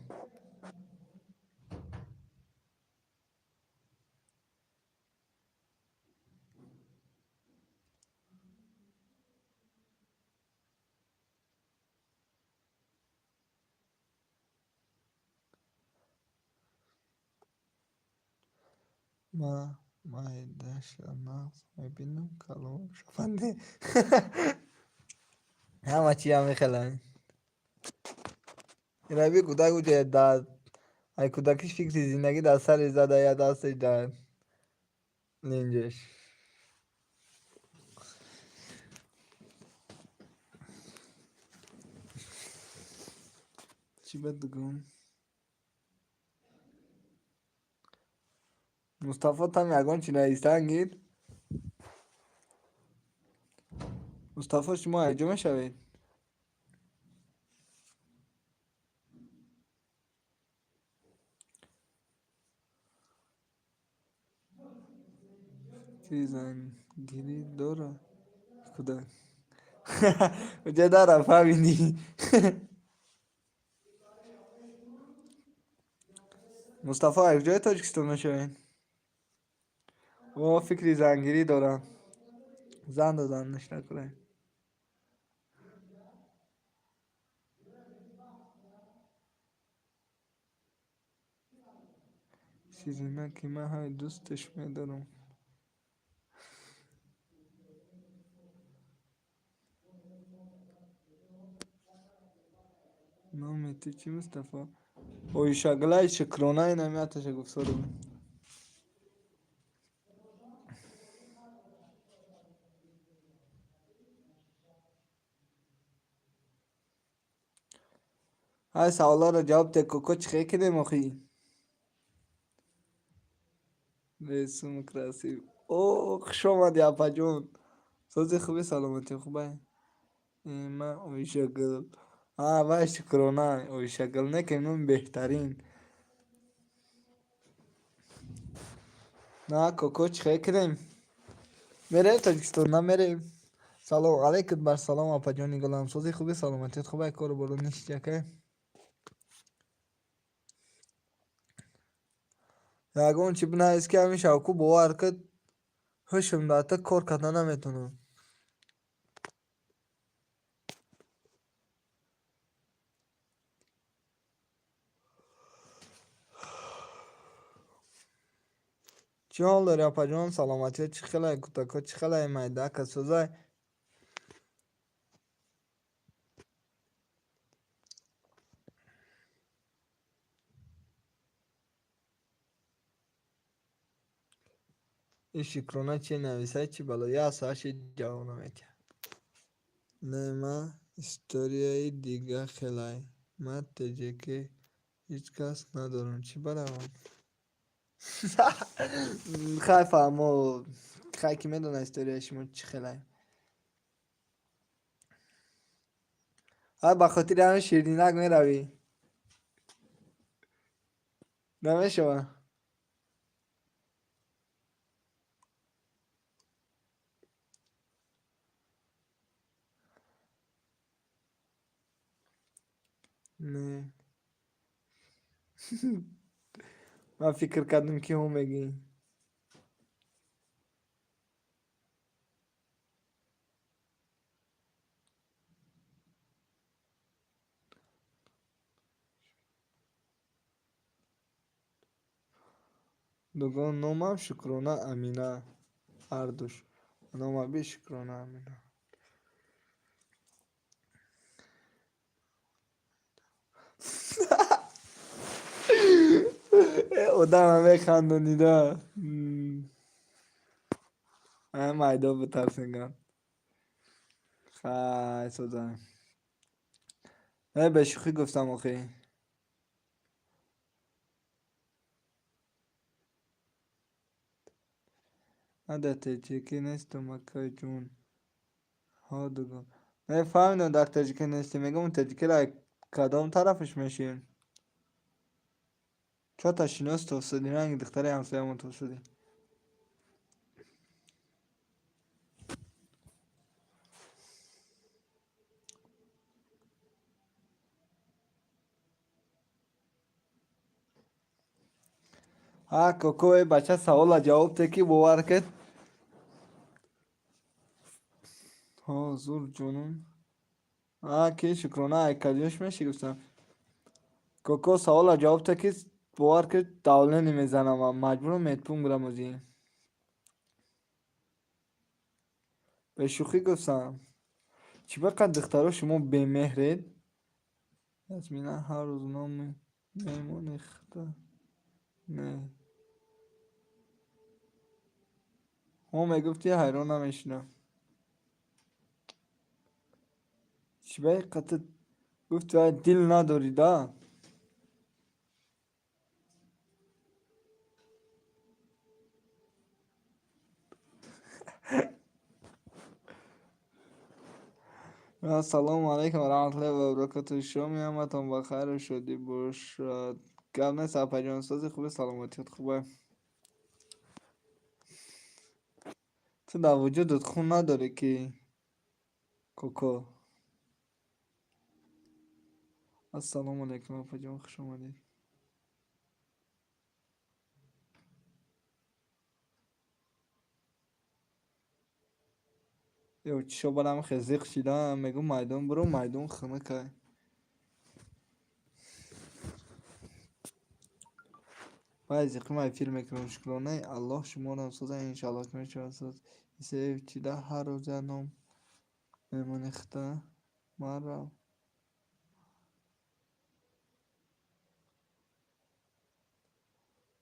Ма майдаша нағз мебинам, калон шаванде. Ҳама чиам мехеланд. Ираби кӯдак уҷа дар ай кӯдакиш фикри зиндагӣ дар сари зада, я дасташ дар линҷаш. Чӣ бад дугон? Мустафо там ягон чи навистан гир? Мустафо, шумо айҷо мешавед? Фикри зангирӣ дорад кӯдак? Уҷа дара фаҳмидӣ. Мустафо, аз куҷои Тоҷикистон мешавед? О, фикри зангирӣ дорам. Зан доданаш накунед. Чизе ки ман ҳай дӯсташ медорам. Номи ту чӣ, Мустафо? Оишаглай Шукрона инам яташа гуфтори. Ҳай саволҳоро ҷавоб де, коко, чӣ хел кунем охи? Ресум красив. О, хуш омадӣ, апаҷон. Сози хуби, саломатӣ хубай? Ман Оишагул. А, вай Шукрона, Оишагул не ки номи беҳтарин. На, коко, чӣ хел кунем? Мерем Тоҷикистон, намерем? Салом алейкум бар салом, апаҷони гулам. Сози хуби, саломатият хубай, кору боро ништяк ай? Ягон чӣ бинавис, ки ҳамин шавку бовар куд, ҳушм дар ту кор карда наметавонам. Чӣ ҳол дорӣ, апаҷон? Саломатиҳо чӣ хелай? Кӯдакҳо чӣ хелай? Майдака сӯзай? Ин Шукрона чи нависад, чӣ бало? Як соат шид, ҷавоб наметиҳад. Не, ма историяи дига хелай. Ма теҷеке ҳеҷ кас надорам. Чӣ баравам? Хай, фаҳмо. Хай, ки медонад историяи шумо чӣ хелай. Ҳай, ба хотири ҳамин ширинак меравӣ. Намешавад? Не. Ман фикр кардам, ки ҳо мегӯӣ. Дугон, номам Шукрона Амина. Ҳардуш. Номам би Шукрона Амина. Одама механдонида. Майдо битарсинган. Хай, соза. Не, бе шӯхӣ гуфтам охи. Ман дар Теҷикӣ нестам, акайҷон. Ҳо, дугон. Не, фаҳмидам, дар Таҷикӣ нестӣ. Мегӯм, таҷикиро кадом тарафаш мешавем? Чорта шинос тосудӣ, ранги духтари ҳамсоямон тосудӣ. Ҳа, коко, э бача савола ҷавоб те, ки бовар кед. Ҳо, зур ҷонум. А, ки Шукрона айкаҷош меши гуфтам. Коко, савола ҷавоб те, ки бовар кед, давление мезанам, маҷбурам медпункт бирам озӣ. Бе шӯхӣ гуфтам. Чӣ ба қад духтаро шумо бемеҳред? Ясмина, ҳар рӯз номи мемони хата. Не. Ҳо мегуфтӣ, ҳайрон намешудам. Чӣ ба қата гуфти, ай дил надорӣ да? Ассалому алайкум ва раҳматуллоҳи ва баракатуҳ. Шоми ҳаматон ба хайру шодӣ бошад. Гап нест, апаҷон, сози хуби, саломатият хубе. Ту дар вуҷудат хун надорӣ ки, коко. Ассалому алайкум, апаҷон, хуш омадед. Ё чишо барам хе зиқ шидам, мегӯм майдон биро, майдон хунукай. Баъди зиқӣ ман эфир мекунам. Шукронаи Аллоҳ, шуморо соза, иншоаллоҳ, ки мешавад соз. Исеев чида ҳар рӯз як ном мемонӣ хата? Марав.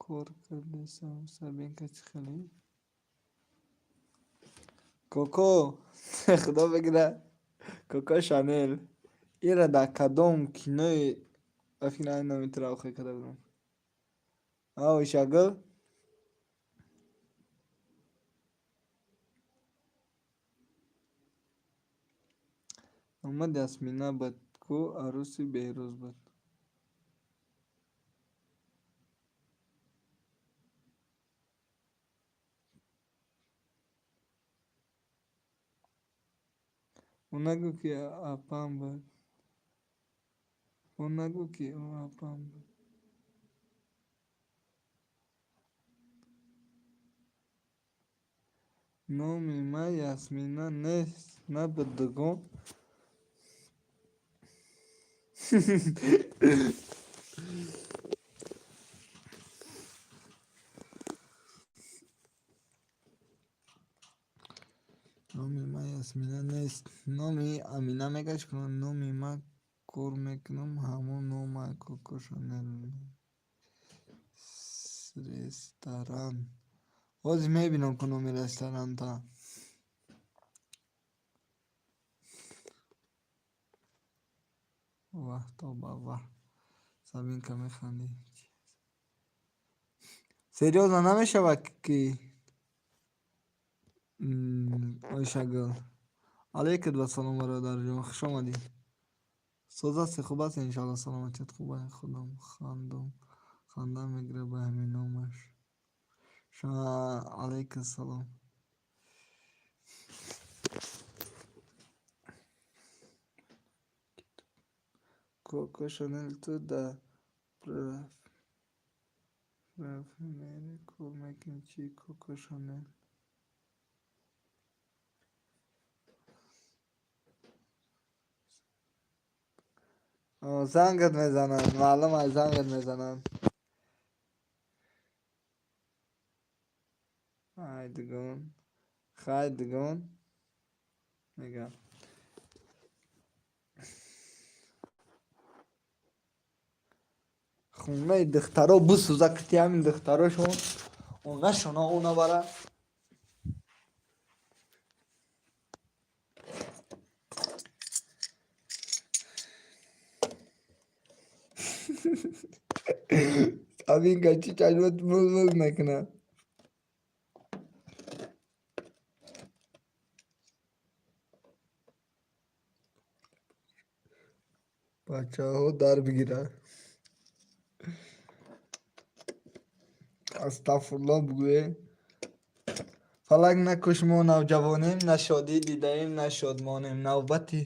Кор кардесам, Сабинка чӣ хелӣ? Коко, худо бигира. Коко Шанел. Ира дар кадом кинои ба фикр ай номи туро охир карда будам. Ав, Ишагул? Номад Ясмина буд ку, арӯси Беҳрӯз буд. Ӯ нагӯ, ки апам буд. Ӯ нагӯ, ки ӯ апам буд. Номи ман Ясмина нест, набуд, дугон. Номи ман Ясмина нест. Номи Амина мегашт кунам. Номи ман кор мекунам ҳамон нома Коко Шанел. Ресторан. Ҳозир мебинам ку номи ресторанта. Ваҳ тоба ваҳ. Сабинка механдӣ. Серьёзно намешавад ки Ойшагул. Алейкум вассалом бародарҷон, хуш омадӣ. Соз ҳасти, хуб ҳасти иншоалло, саломатият хуб. Худам хандум. Ханда мегирад ба ҳамин номаш. Алейкум салом. Коко Шанел ту дар парфюмерия кор мекунӣ чӣ Коко Шанел? Зангат мезананд, маълум аст зангат мезананд. Ай дугон, хай дугон мегӯям. Хонаи духтаро бисӯза кити ҳамин духтарошон онашона о набарад. Сабинка чӣ чашмат мул-мул мекунад? Бачаҳо дар бигиранд. Астағфируллоҳ бугӯе. Фалак накуш, мо навҷавонем, на шодӣ дидаем, на шодмонем. Навбати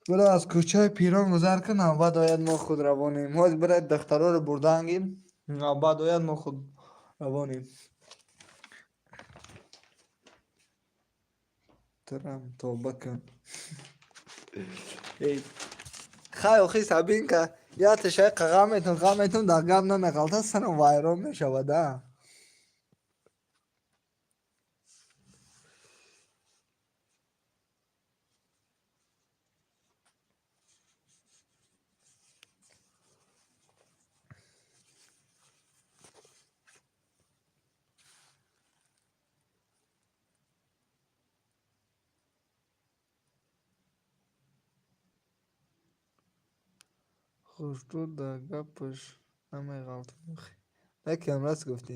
бира аз кӯчаи пирон гузар кун, навбат ояд мо худ равонем. Ҳозир бира духтароро бурдаангим, навбат ояд мо худ равонем. Турам тавба кун. Эй хай охи Сабинка, як тишаи қағам метун, ғам метун, дар гап намеғалта, сарам вайрон мешавад а. Хушрӯ дар гапаш намеғалтад. Якам раст гуфтӣ.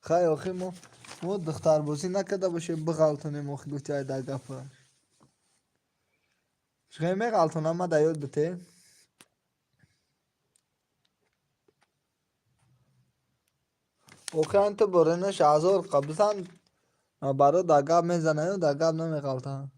Хай охи мо духтарбозӣ накарда бошем биғалтонем охи гуфти ай дар гапаш. Чӣ меғалтонам ма дар ёд бите? Охи ан ту боренаш ҳазор қабзан баро дар гап мезанаю дар гап намеғалтанд.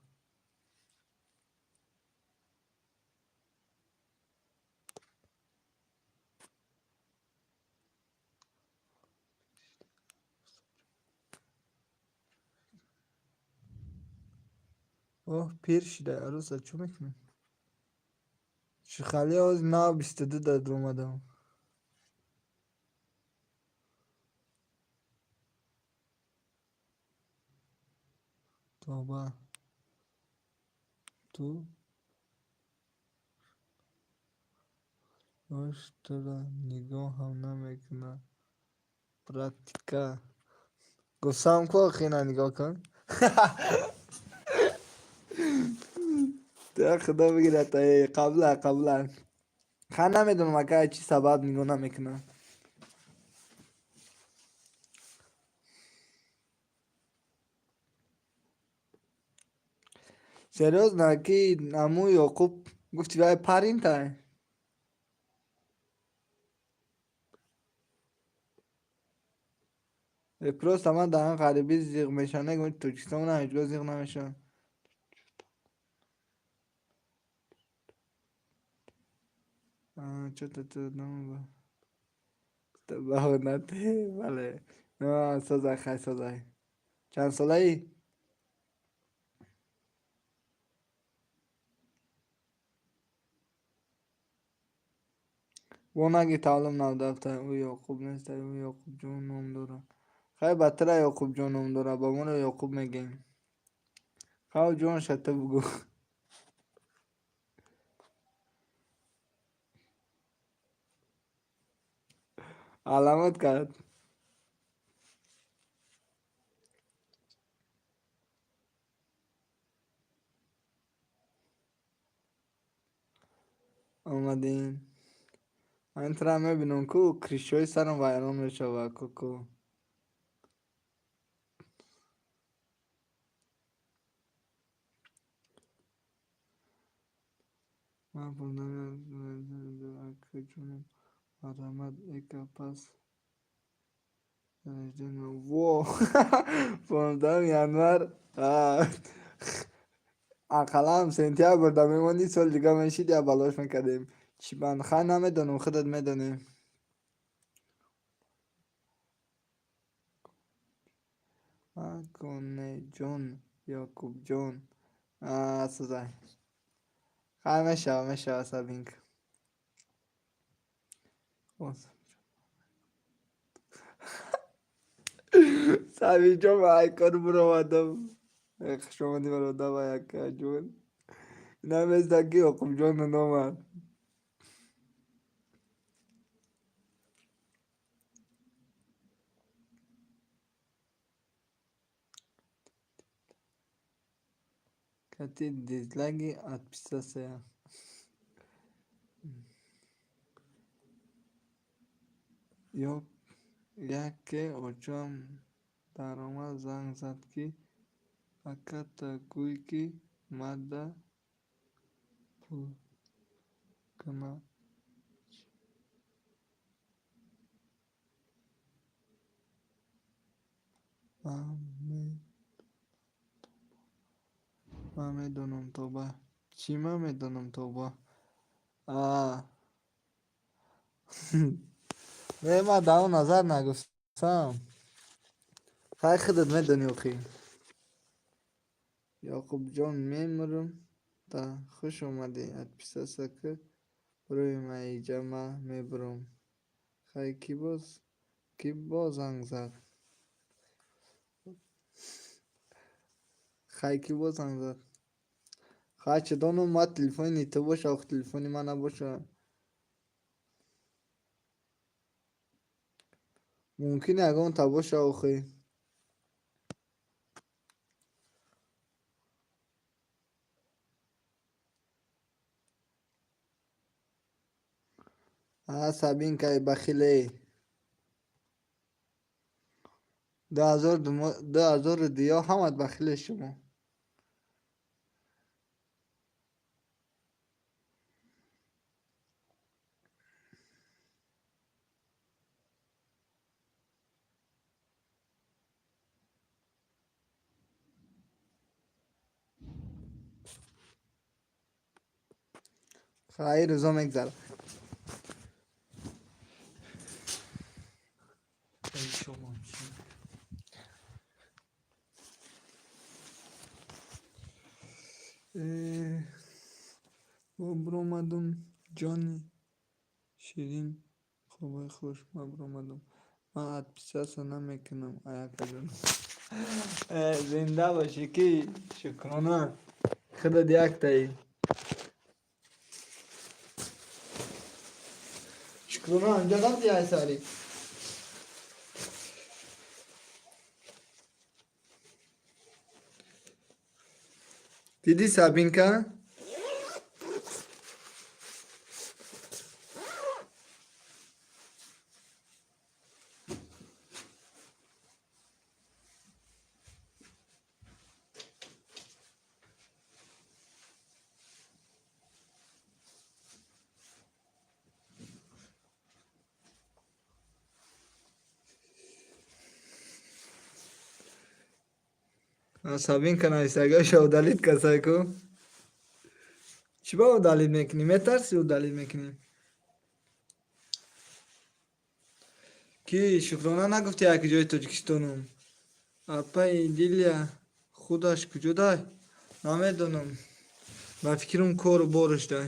Оҳ пир шидай арӯса чӣ мекунӣ? Шихали ҳозир нав 22 дар омадам. Тавба. Ту ёш туро нигоҳам намекунад. Практика. Гуфтам ку охина нигоҳ кун. Худо бигирад қабла қабла. Ха намедонам ака чӣ сабаб нигоҳ намекунад. Серьёзно ки аму Ёқуб гуфти вай паринтай? Просто ман дар ҳам ғарибӣ зиғ мешавам, нагӯ Тоҷикистон ҳеҷ гоҳ зиғ намешавам. Бале. Созай хай созай. Чанд солаӣ? Бо наги тавлум навдафта, ӯ Ёқуб нестай, ӯ Ёқубҷон ном дорад. Хай, ба тира Ёқубҷон ном дора, ба моро Ёқуб мегӯем. Хав, ҷон, шата бугӯ. Аламат кард. Омадем. Ман тира мебинам, ку кришҳои сарам вайрон мешавад, коко. Ман ҷонам, марҳамат, эка пас во 15 январ, ақаллан сентябрда мемонди, соли дига мешид, я балош мекардем. Чӣ банд? Хай, намедонам, худат медонӣ. Маконеҷон, Ёқубҷон, сузай. Хай, мешава, мешава, Сабинка. Сабинҷон, ба ай кор буромадам. Хушомадӣ, бародар, якаҷон. Наместа, ки Ёқубҷон номад. Кати дизлайки отписаться. Ё яке очам даромад, занг зад, ки аката гӯй, ки мада пул кунад. Ман медонам, тоба. Чӣ ман медонам, тоба? А не, ман дар он назар нагуфтам. Хай, худат медонӣ, охӣ. Ёқубҷон, мемурам та, хуш омадӣ, отписаться ки барои маиҷа, ман мебурам. Хай, кӣ боз занг зад? Хай, кӣ боз занг зад? Хай, чӣ донам ман, телефони ту боша, ох, телефони ман набоша. Мумкин ягонта боша, охӣ. А Сабинкаи бахиле. 2002 ҳамат бахиле шумо. Хай, рӯзо мегзарад. Мо биромадум, ҷони ширин, хобои хуш, ман биромадум. Ман отписаться намекунам, аякаҷон. Зинда бошӣ, ки шукрона. Худат яктаӣ. Шукрона, анҷа рафти ай сари? Дидӣ, Сабинка? Сабинка нависагаша удалить касайку. Чӣ ба удалить мекунӣ? Метарсӣ, удалить мекунӣ? Ки Шукрона нагуфти, яки ҷои Тоҷикистонум? Апаи Дилия худаш куҷо дай? Намедонам. Ба фикрам, кору бораш дай.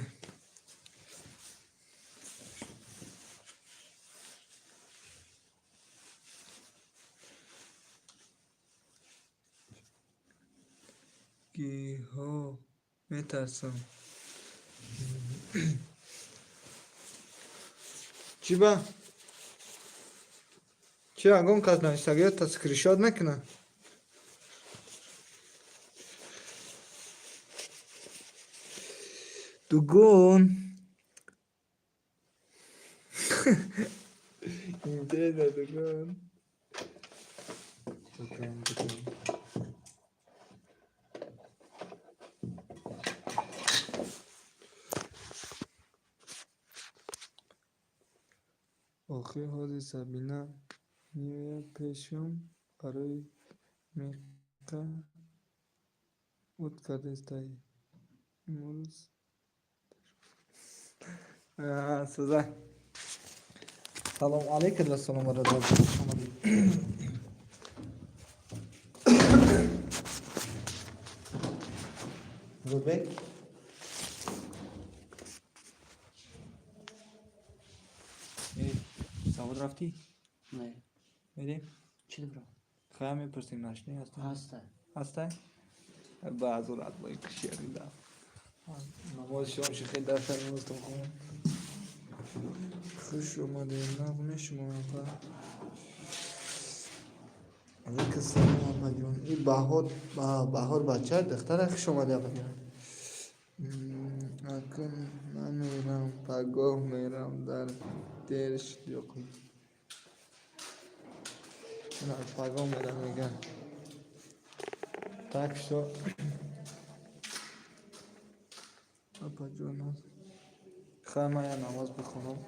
Мегӣ ҳо, метарсам. Чӣ ба? Чӣ ягон кас нависагиёта скриншот мекунад? Дугон. Интересно, дугон. Дугон, дугон. Охир ҳозир Сабина меояд пешам, барои меқа ут кардестай. Имрӯз суза. Салом алейкум ва салом бародар, хуш омадед. Рубек. Завод рафтӣ? Не. Мерем? Чӣ дибрам? Хая мепурсем, нашни ҳаст? Ҳаста. Ҳастай? Баъзурат бо кушярида. Намози шом шихи дафта намозтон хун. Хуш омадед, нағме шумо апа. Алейка салом апаҷон. И Баҳор, Баҳор бача, духтара, хуш омадед апаҷон. Акун намерам, пагоҳ мерам, дар дер шуд ёқуб. Пагоҳ мерам меган. Так что апаҷон, хай ман я намоз бихонам.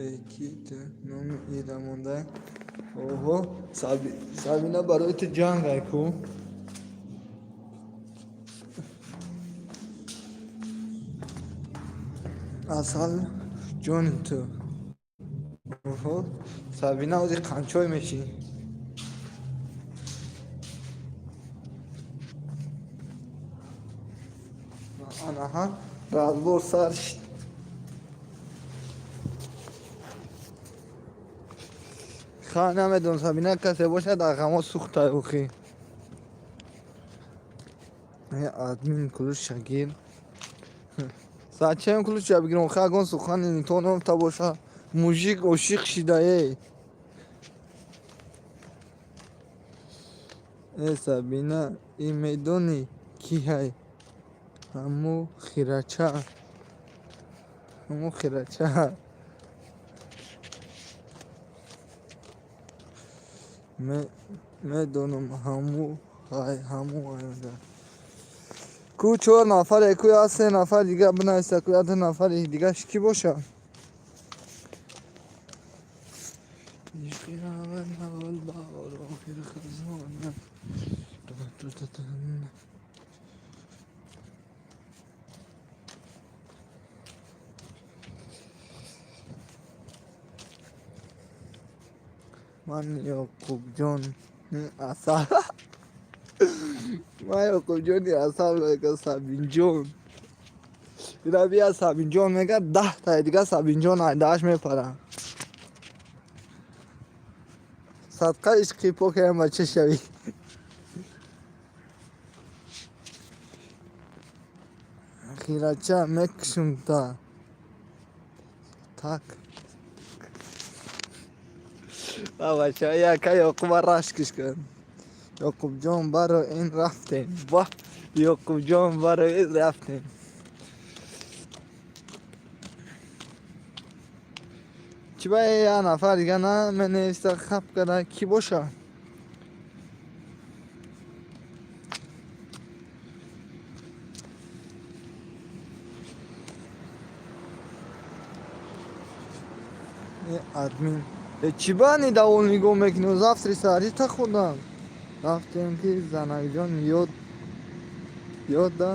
Ки ту номи ира монда. Оҳо, Сабина, барои ту ҷанг ай ку. Асал ҷони ту. Оҳо, Сабина, ози қанчой мешӣ. Анаҳа, разбор сар шид. Ха, намедонам, Сабина касе бошад, ағамо сӯхтай охи. Админ, ключ гир. Зачем ключа бигирам? Ха, ягон сухани нитонофта боша. Мужик ошиқ шида, эй. Э, Сабина, и медонӣ ки ҳай? Ҳаму хирача. Ҳаму хирача. Медонам, ҳаму ҳай, ҳаму ҳай. Ку чор нафаре, ку я се нафар дига бинависа, ку я ду нафари дигаш кӣ боша? Ишқи аввал аввал баҳор, охир хазон. Ман Ёқубҷони асал. Ман Ёқубҷони асал мега, Сабинҷон. Ира бия, Сабинҷон мега, 10 таи дига Сабинҷон айдааш мепарам. Садқа ишқи покаям бача шавӣ. Хирача, мекушум та. Так. Бача, яка Ёқуба рашкиш кун. Ёқубҷон, баро ин рафтем. Ва, Ёқубҷон, баро ин рафтем. Чӣ ба я нафар дига на менависа, хап када, кӣ боша? Админ. Чӣ ба недовол нигоҳ мекунӣ? Завтра саҳарӣ та худам. Рафтем ки занакҷон ёд ёда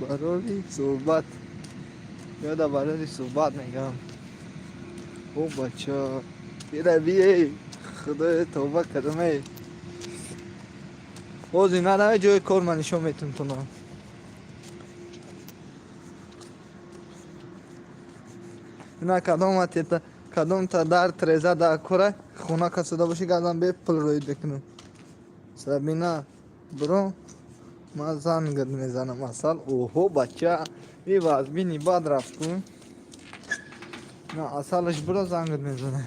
барори суҳбат. Ёда барори суҳбат мегам. О, бача. Ира бией. Худоё, тавба кардам эй. Боз нараве, ҷои кор ман нишон метум туна. Ина кадом атета, кадом та дар треза дар кора хона касода боши, газам бе пул рӯй бикунам. Сабина, бро, ман занг мезанам, асал. Оҳо, бача, и вазбини бад рафт ку. На, асалаш бро, занг мезанам.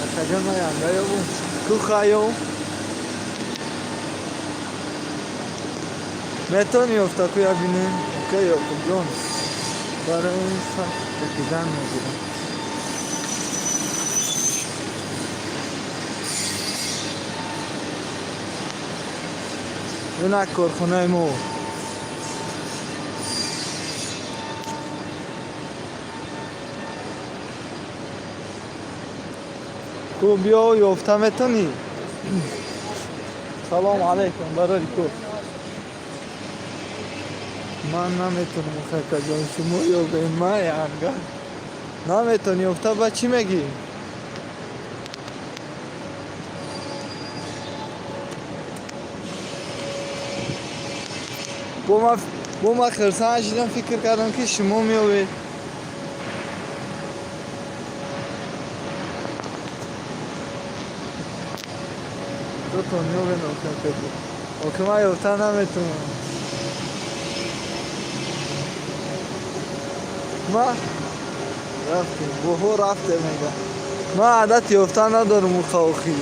Акаҷон, яндаёбу кухаё метавонӣ ёфта куя бинем, ака Ёқубҷон, барои сахт кашидан мегирам. Инак корхонаи мо. Ку, биё, ёфта метавонӣ? Салому алайкум, барори ку. Ман наметавонам, акаҷон, шумо ёбем, ман янга. Наметавонӣ ёфта, ба чӣ мегӣ? Бо ман хирсанд шидам, фикр кардам, ки шумо меёбед. Дутон ёбен, охи ман ёфта наметавонам. Ма рафтем, боҳо рафтем, мега. Ман одат ёфта надорам уха охи.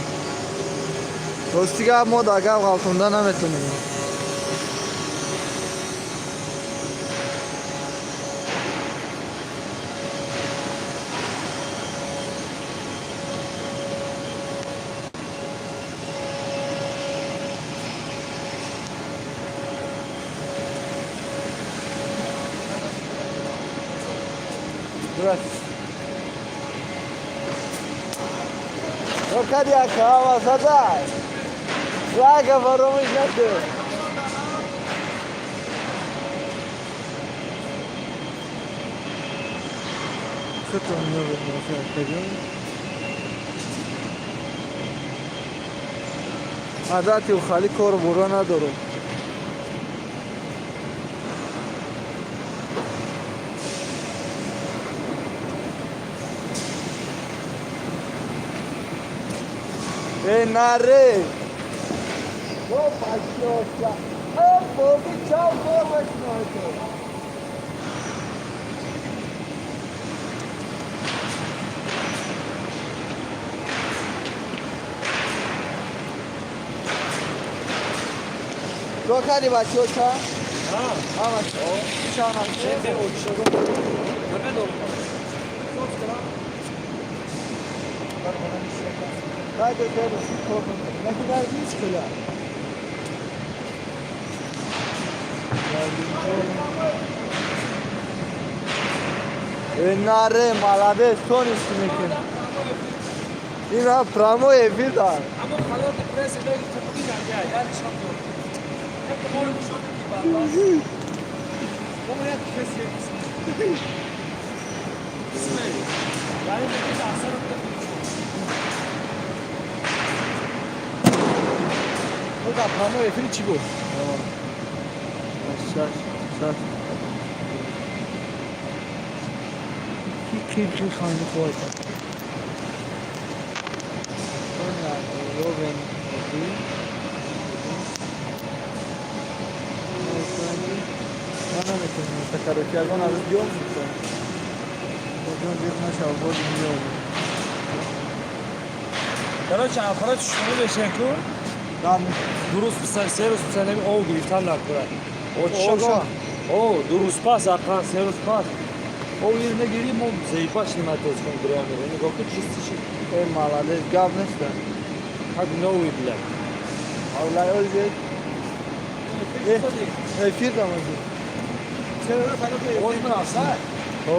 Рости гап, мо дар гап ғалтонда наметавонем. Здравствуйте. Ну, кадяка, задай. Лайка фаромӯш накун. Худтон мебинед. Адати хали кор бура надорам. Эй, наре! О, пачоша! Э, боби, чав кор мекунад. То кади бачоша? Ҳа. Ҳама чана. Чемпион шудам. Намедонам. Соз кардам. Дайте кор мекунад. Ҳеч кила. Э, наре, молодец, тонисти мекунӣ. Ина прямой эфир да. Аммо халоти пресс беги тупки нагя, як шаб. Як мор шуд ки баба. Мо як каси яъне меги асар. Ну да, прямой эфир чӣ буд? Шаш, шаш. Ки ки ханди хоҳад. Робин. Ман наметавонам, короче, ягон аз биём ягон ҷиғ нашав, боз меёбам. Короче, аппарат шумо мешен ку? 2 рӯз писар, 3 рӯз писар неми ов гирифтан накунад. Очшага. О, 2 рӯз пас, ақлан 3 рӯз пас. Ов ир нагири, мо заифа шудем аз Тоҷикистон дуря мерем. Нигоҳ кун, чисти шид. Эй, молодец, гап нест. Как новый, блядь. Авлай озед. Эфир дамази. Оз ман афсар. О.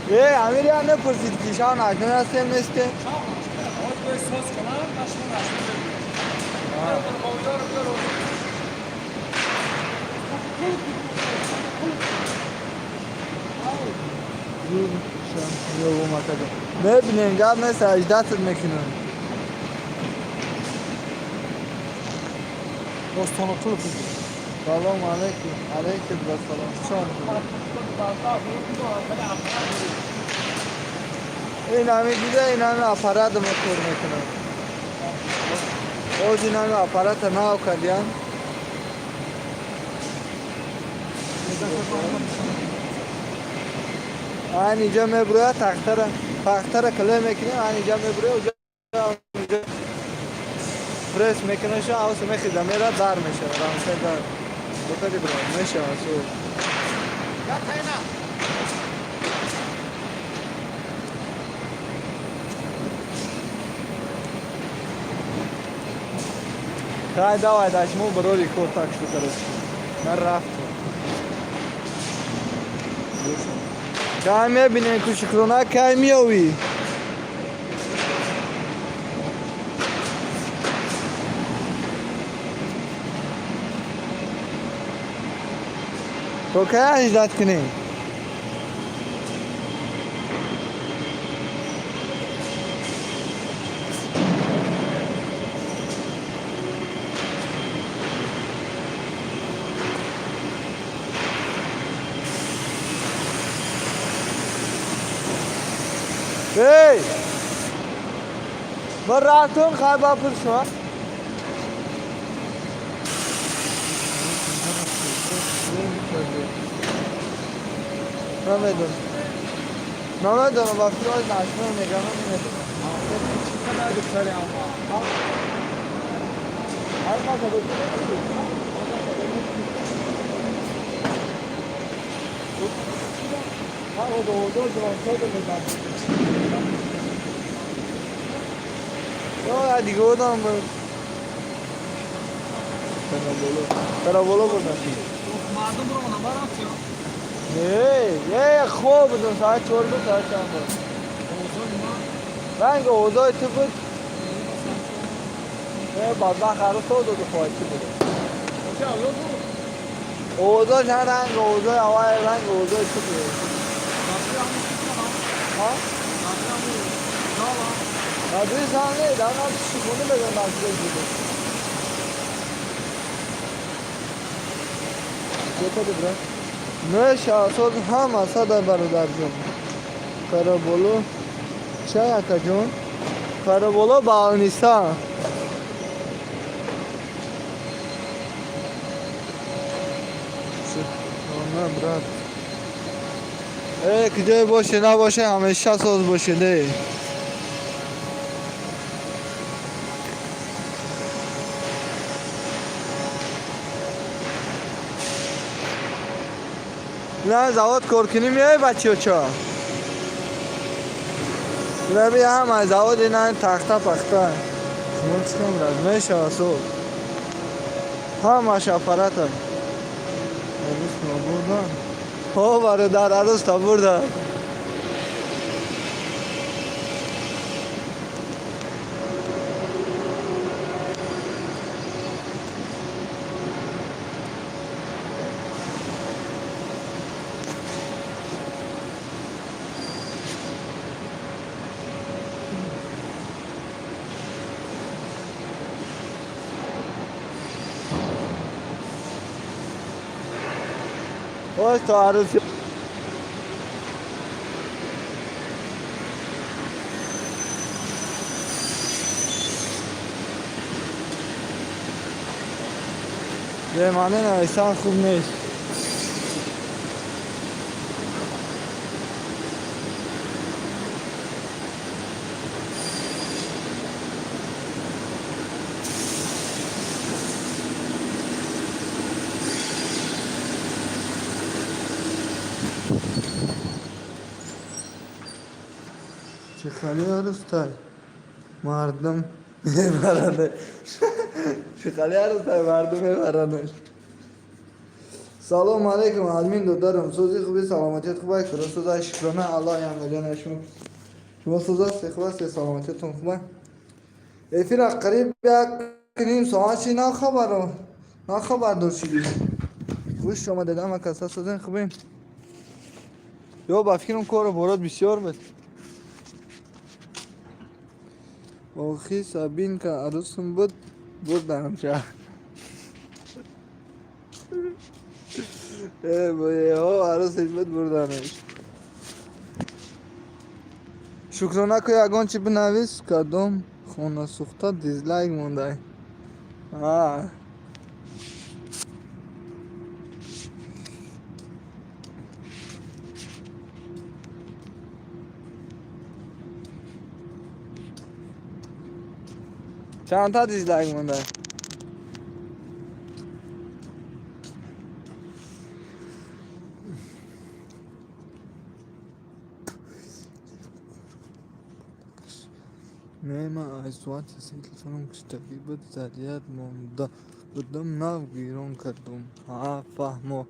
Э, амир я напурсид ки шав накун ҳастем нестем. Оз бой соз кунам, нашмо нашмо. Мовиёро биёр. Мебинем, гап нест, аждатат мекунам. Боз тоно қулф. Салом алейкум. Алейкум ассалом. Хуш омадед. Ин ҳами дида, ин ҳами аппарат мо кор мекунам. Боз ин ҳами аппарата нав кардиян. Айн инҷа мебурояд тахтара, тахтара киле мекунем, айн инҷа мебурояд, уҷа пресс мекунаша, авса мехиза, мера дар мешавад, рамса дар. Бокади бро, мешавад су. Хай, давай, дальше, мо барори кор так что, короче. Ман рафтам. Кай мебинем, кушикрона, кай миёвӣ? То кай аждат кунем? Эй! Ман рафтум, хай ба пул шумо. Намедонам. Намедонам, ба фикр оз нашмо мегам, намедонам. Дига одам тараволо бурдам. Мардум ро наба рафтиё. Не, хоб будам, соат 4 буд, соат чанд буд? Ранг овозои ту буд. Не, бадбахт арӯс то доду хоҳачӣ буд. Овозош ҳам ранг овозои аввал ранг овозои ту буд. Ҳа? Надуи сан не, дар нам шикони бедон насиб буд. Чӣ кардӣ, брат? Меша, соз ҳама сада бародарҷон. Караболо чай акаҷон? Караболо балниса. На, брат. Э, куҷое боше, набоше, ҳамеша соз боше, де. На завод коркунӣ меои бачиёчо? Раби ҳама завод ина тахта пахта. Шумо чӣ кам брат? Мешава соз. Ҳамаш аппарата. Арӯс набурдан? Ҳо, бародар, арӯс та бурдан. Ой, то арӯс бемаъне навиштан хуб нест. Чӣ хали арӯстай? Мардум мебаранд. Чӣ хали арӯстай мардум мебаранд. Салом алейкум, админ додарам. Сози хуби, саломатият хуб аст? Худо соза, шукрона Аллоҳ янгаҷон шумо. Шумо соз ҳастед, хуб ҳастед, саломатиятон хуб аст? Эфира қариб як ним соат ши на хабаро. На хабар шидӣ. Хуш омадед ҳама каса созен хубем. Ё ба фикрам кору борот бисёр буд. Охи Сабинка арӯсум буд, бурдамша. Э, ҳо арӯсаш буд, бурданаш. Шукрона ку ягон чи бинавис, кадом хонасӯхта дизлайк мондай. А. Чандта дизлайк мондай? Не, ман аз соати се телефоном куштагӣ буд, заряд монда будам, нав гирон кардум. Ҳа, фаҳмо.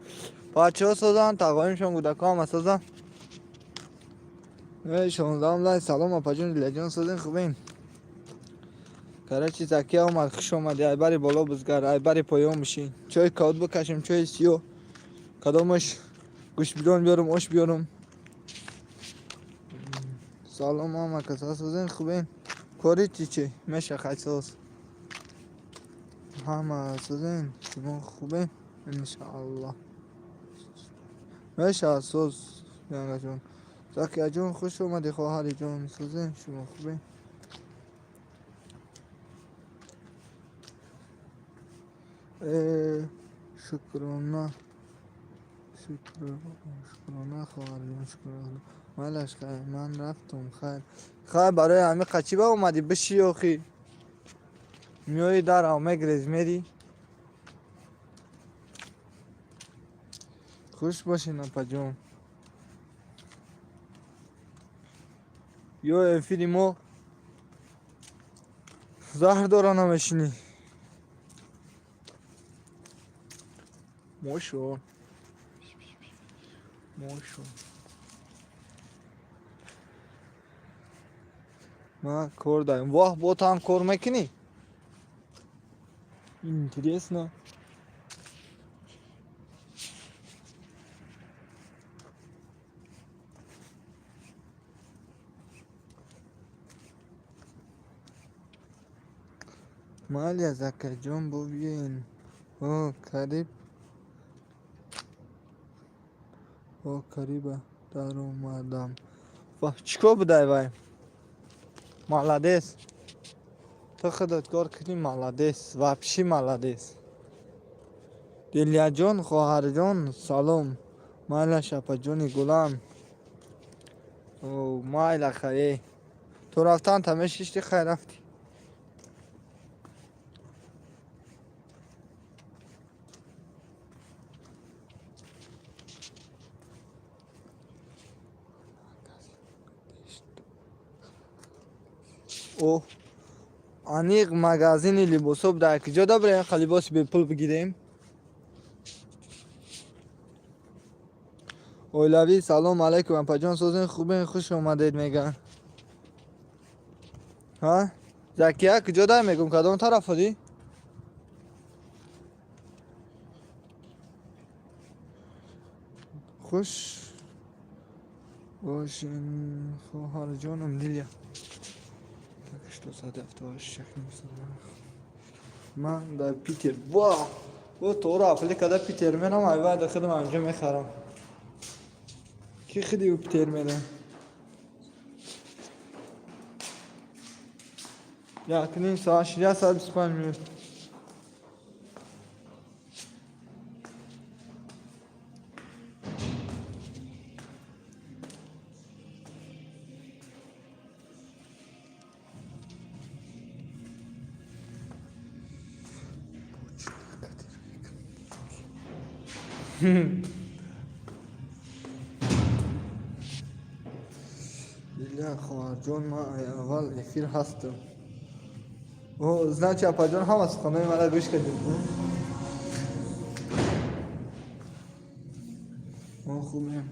Бачаҳо созанд, тағоимшон кӯдакҳо ҳама созанд. Э, 16-ум лай, салом апаҷон, Дилаҷон, созен хубен. Короче, Закия омад, хуш омадӣ. Айбари боло бизгар, айбари поён бишин. Чой каут бикашем, чои сиёҳ. Кадомаш гӯшт бирён биёрам, ош биёрам. Салом ҳама каса созен хубен. Кори чӣ чӣ? Меша хайсоз. Ҳама созен, шумо хубен? Иншааллоҳ. Меша соз, янгаҷон. Закияҷон, хуш омадӣ, хоҳариҷон, созен, шумо хубен? Э, шукрона. Шукрона, хоҳарҷон, шукрона. Майлаш, хайр, ман рафтум, хайр. Хайр, барои ҳамин қачӣ ба омадӣ, биши охи. Меои дарав мегрез мери. Хуш бошед, апаҷон. Ё эфири мо заҳр дора намешинӣ. Мошо. Мошо. Ман кор дорем. Воҳ, бо ту ҳам кор мекунӣ? Интересно. Майли, Закарҷон, бубин. О, кариб. О, кариба даромадам. Ва чӣ кор будай вай? Молодец. Ту худат кор кунӣ, молодец. Вообще молодец. Дилияҷон, хоҳарҷон, салом. Майлаш, апаҷони гулам. О, майла, хае. Ту рафтан та мешишти, хай, рафтӣ. О, аниқ магазини либосо дар куҷо дабарем, ха либоси бепул бигирем? Оилавӣ, салом алайкум, апаҷон, созен, хубен, хуш омадед меган. Ҳа? Закия, куҷо дар мегум, кадом тараф одӣ? Хуш бошин, хоҳарҷонам Лилия. Так что 176. Ман дар Питер. Ва! О, тора апли када Питер мерам, айва худам анҷо мехарам. Ки худи Питер мерам? 1:30 соат, 1 соат 25 минут. Лилия хоҳарҷон, ман аввал эфир ҳастам. О, значит, апаҷон, ҳама суханои мара гӯш кардед. Мо хубем.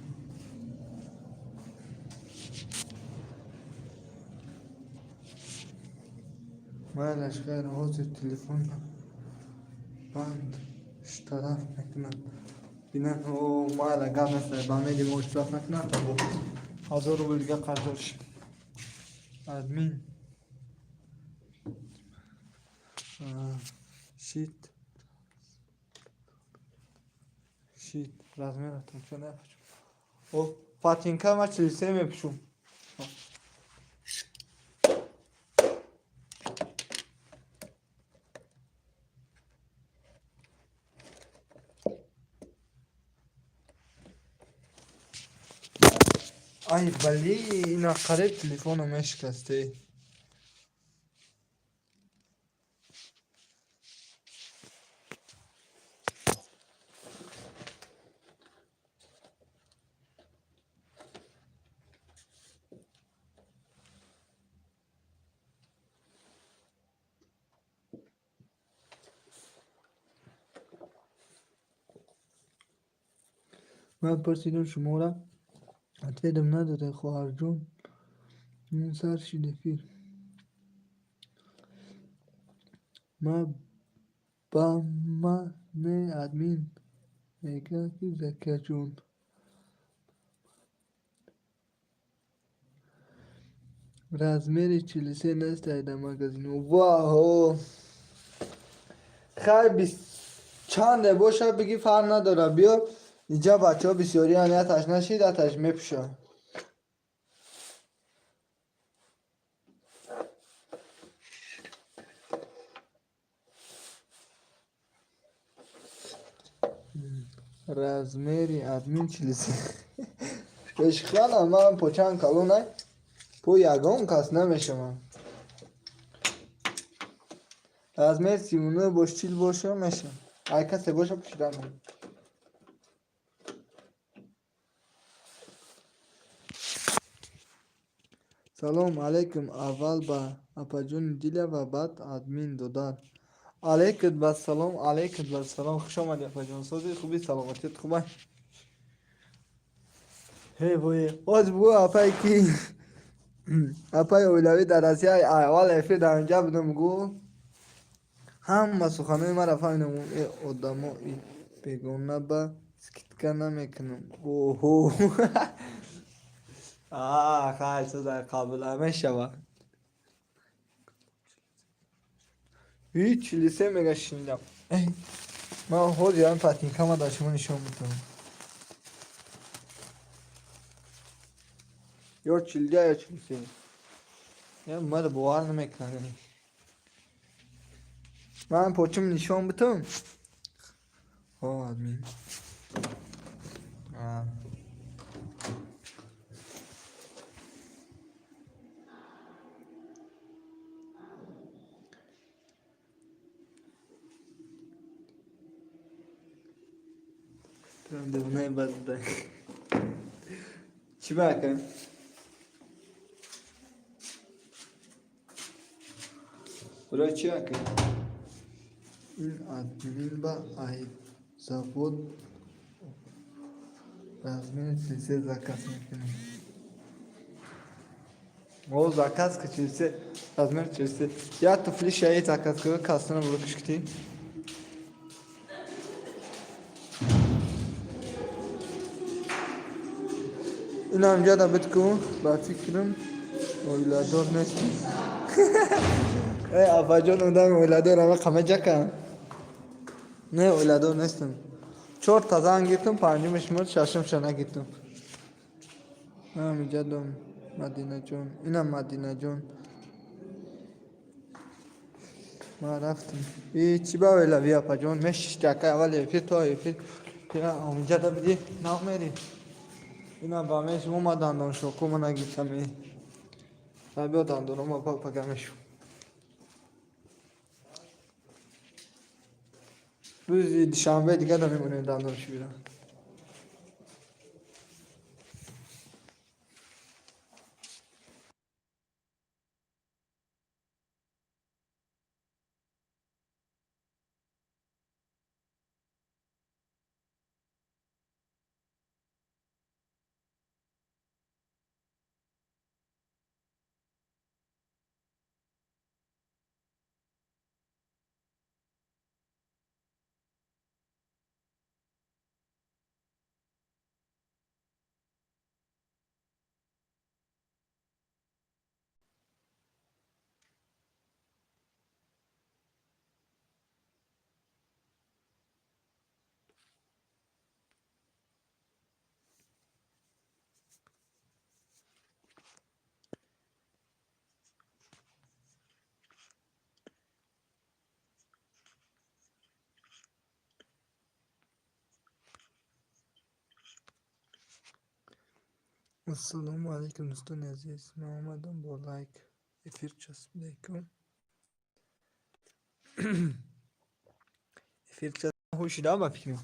Майлаш, хайр, ҳозир телефон банд штраф мекунад. Бинан, о, майла, гап нест, ба меди мо штраф накунад, бо 1000 рубл дига қарздор шид. Админ. Шит. Шит. Размератон чо напӯшум? О, ботинка ма 43 мепӯшум. Ай, бали, ина қариб телефоно мешикасте. Ман пурсидам шуморо, ответам надода, хоҳарҷон. Сар шид эфир. Ма ба ма не, админ мегӯяд ки Закияҷон. Размери 43 нестай дар магазино. Ваҳо! Хай, бист чанде боша, бигӣ, фарқ надорад. Биё инҷа, бачаҳо бисёриан, яташ нашид, яташ мепӯшад. Размери админ 43. Бешухлана, ман почаам калонай. По ягон кас намешавам. Размер 39 бош, 40 боша, мешавам. Ай касе боша, пӯшида мешавам. Салом алейкум, аввал ба апаҷони Диля ва баъд админ додар. Алейкум бассалом, алейкум бассалом. Хуш омадӣ, апаҷон. Сози, хуби, саломатият хубай? Ҳей вой, ҳоз бугӯ, апай, ки апай оилавӣ дар Россия аввал эфир дар инҷа будам, гӯ, ҳама суханои маро фаҳмидам. Э, одамо бегона ба скидка намекунам. Оҳо, хайр, соза қабул мешавад. Ҳеҷ 43 мега шунидам. Ман ҳозир ҳам патинкама дар шумо нишон медиҳам. Ё 42, ё 43. Мара бовар намекунам. Ман почум нишон битам. Ҳо, админ. А. Девонаи бад буда. Чӣ бака? Барои чӣ ака? Ин админ ба ай завод размери 33 заказ мекунем. О, заказ ки 43, размер 43. Я туфли шаи заказ кунем, касона бурукиш китӣ. Инам ҷада бит ку, ба фикрам оиладор нестӣ. Э, апаҷон, одам оиладор ама қамаҷака. Не, оиладор нестам. Чорта зан гирифтам, панҷумаш мурд, шашумша нагирифтам. Ҳамиҷа дом Мадинаҷон, инам Мадинаҷон. Ман рафтам. И чӣ ба оилавӣ, апаҷон? Мешишти, акай, аввал эфир то эфир. Ҳамиҷада бидӣ, намери. Инам ба меш омад дандоншоку, ма нагирифтам. Биё, дандонома пага мешу. Рӯзи душанбе дига намемонем дандоншӯира. Ассалому алайкум, дӯстони азиз. Ман омадам бо лайк эфир часпидакум. Эфир ҳушида ба фикрам.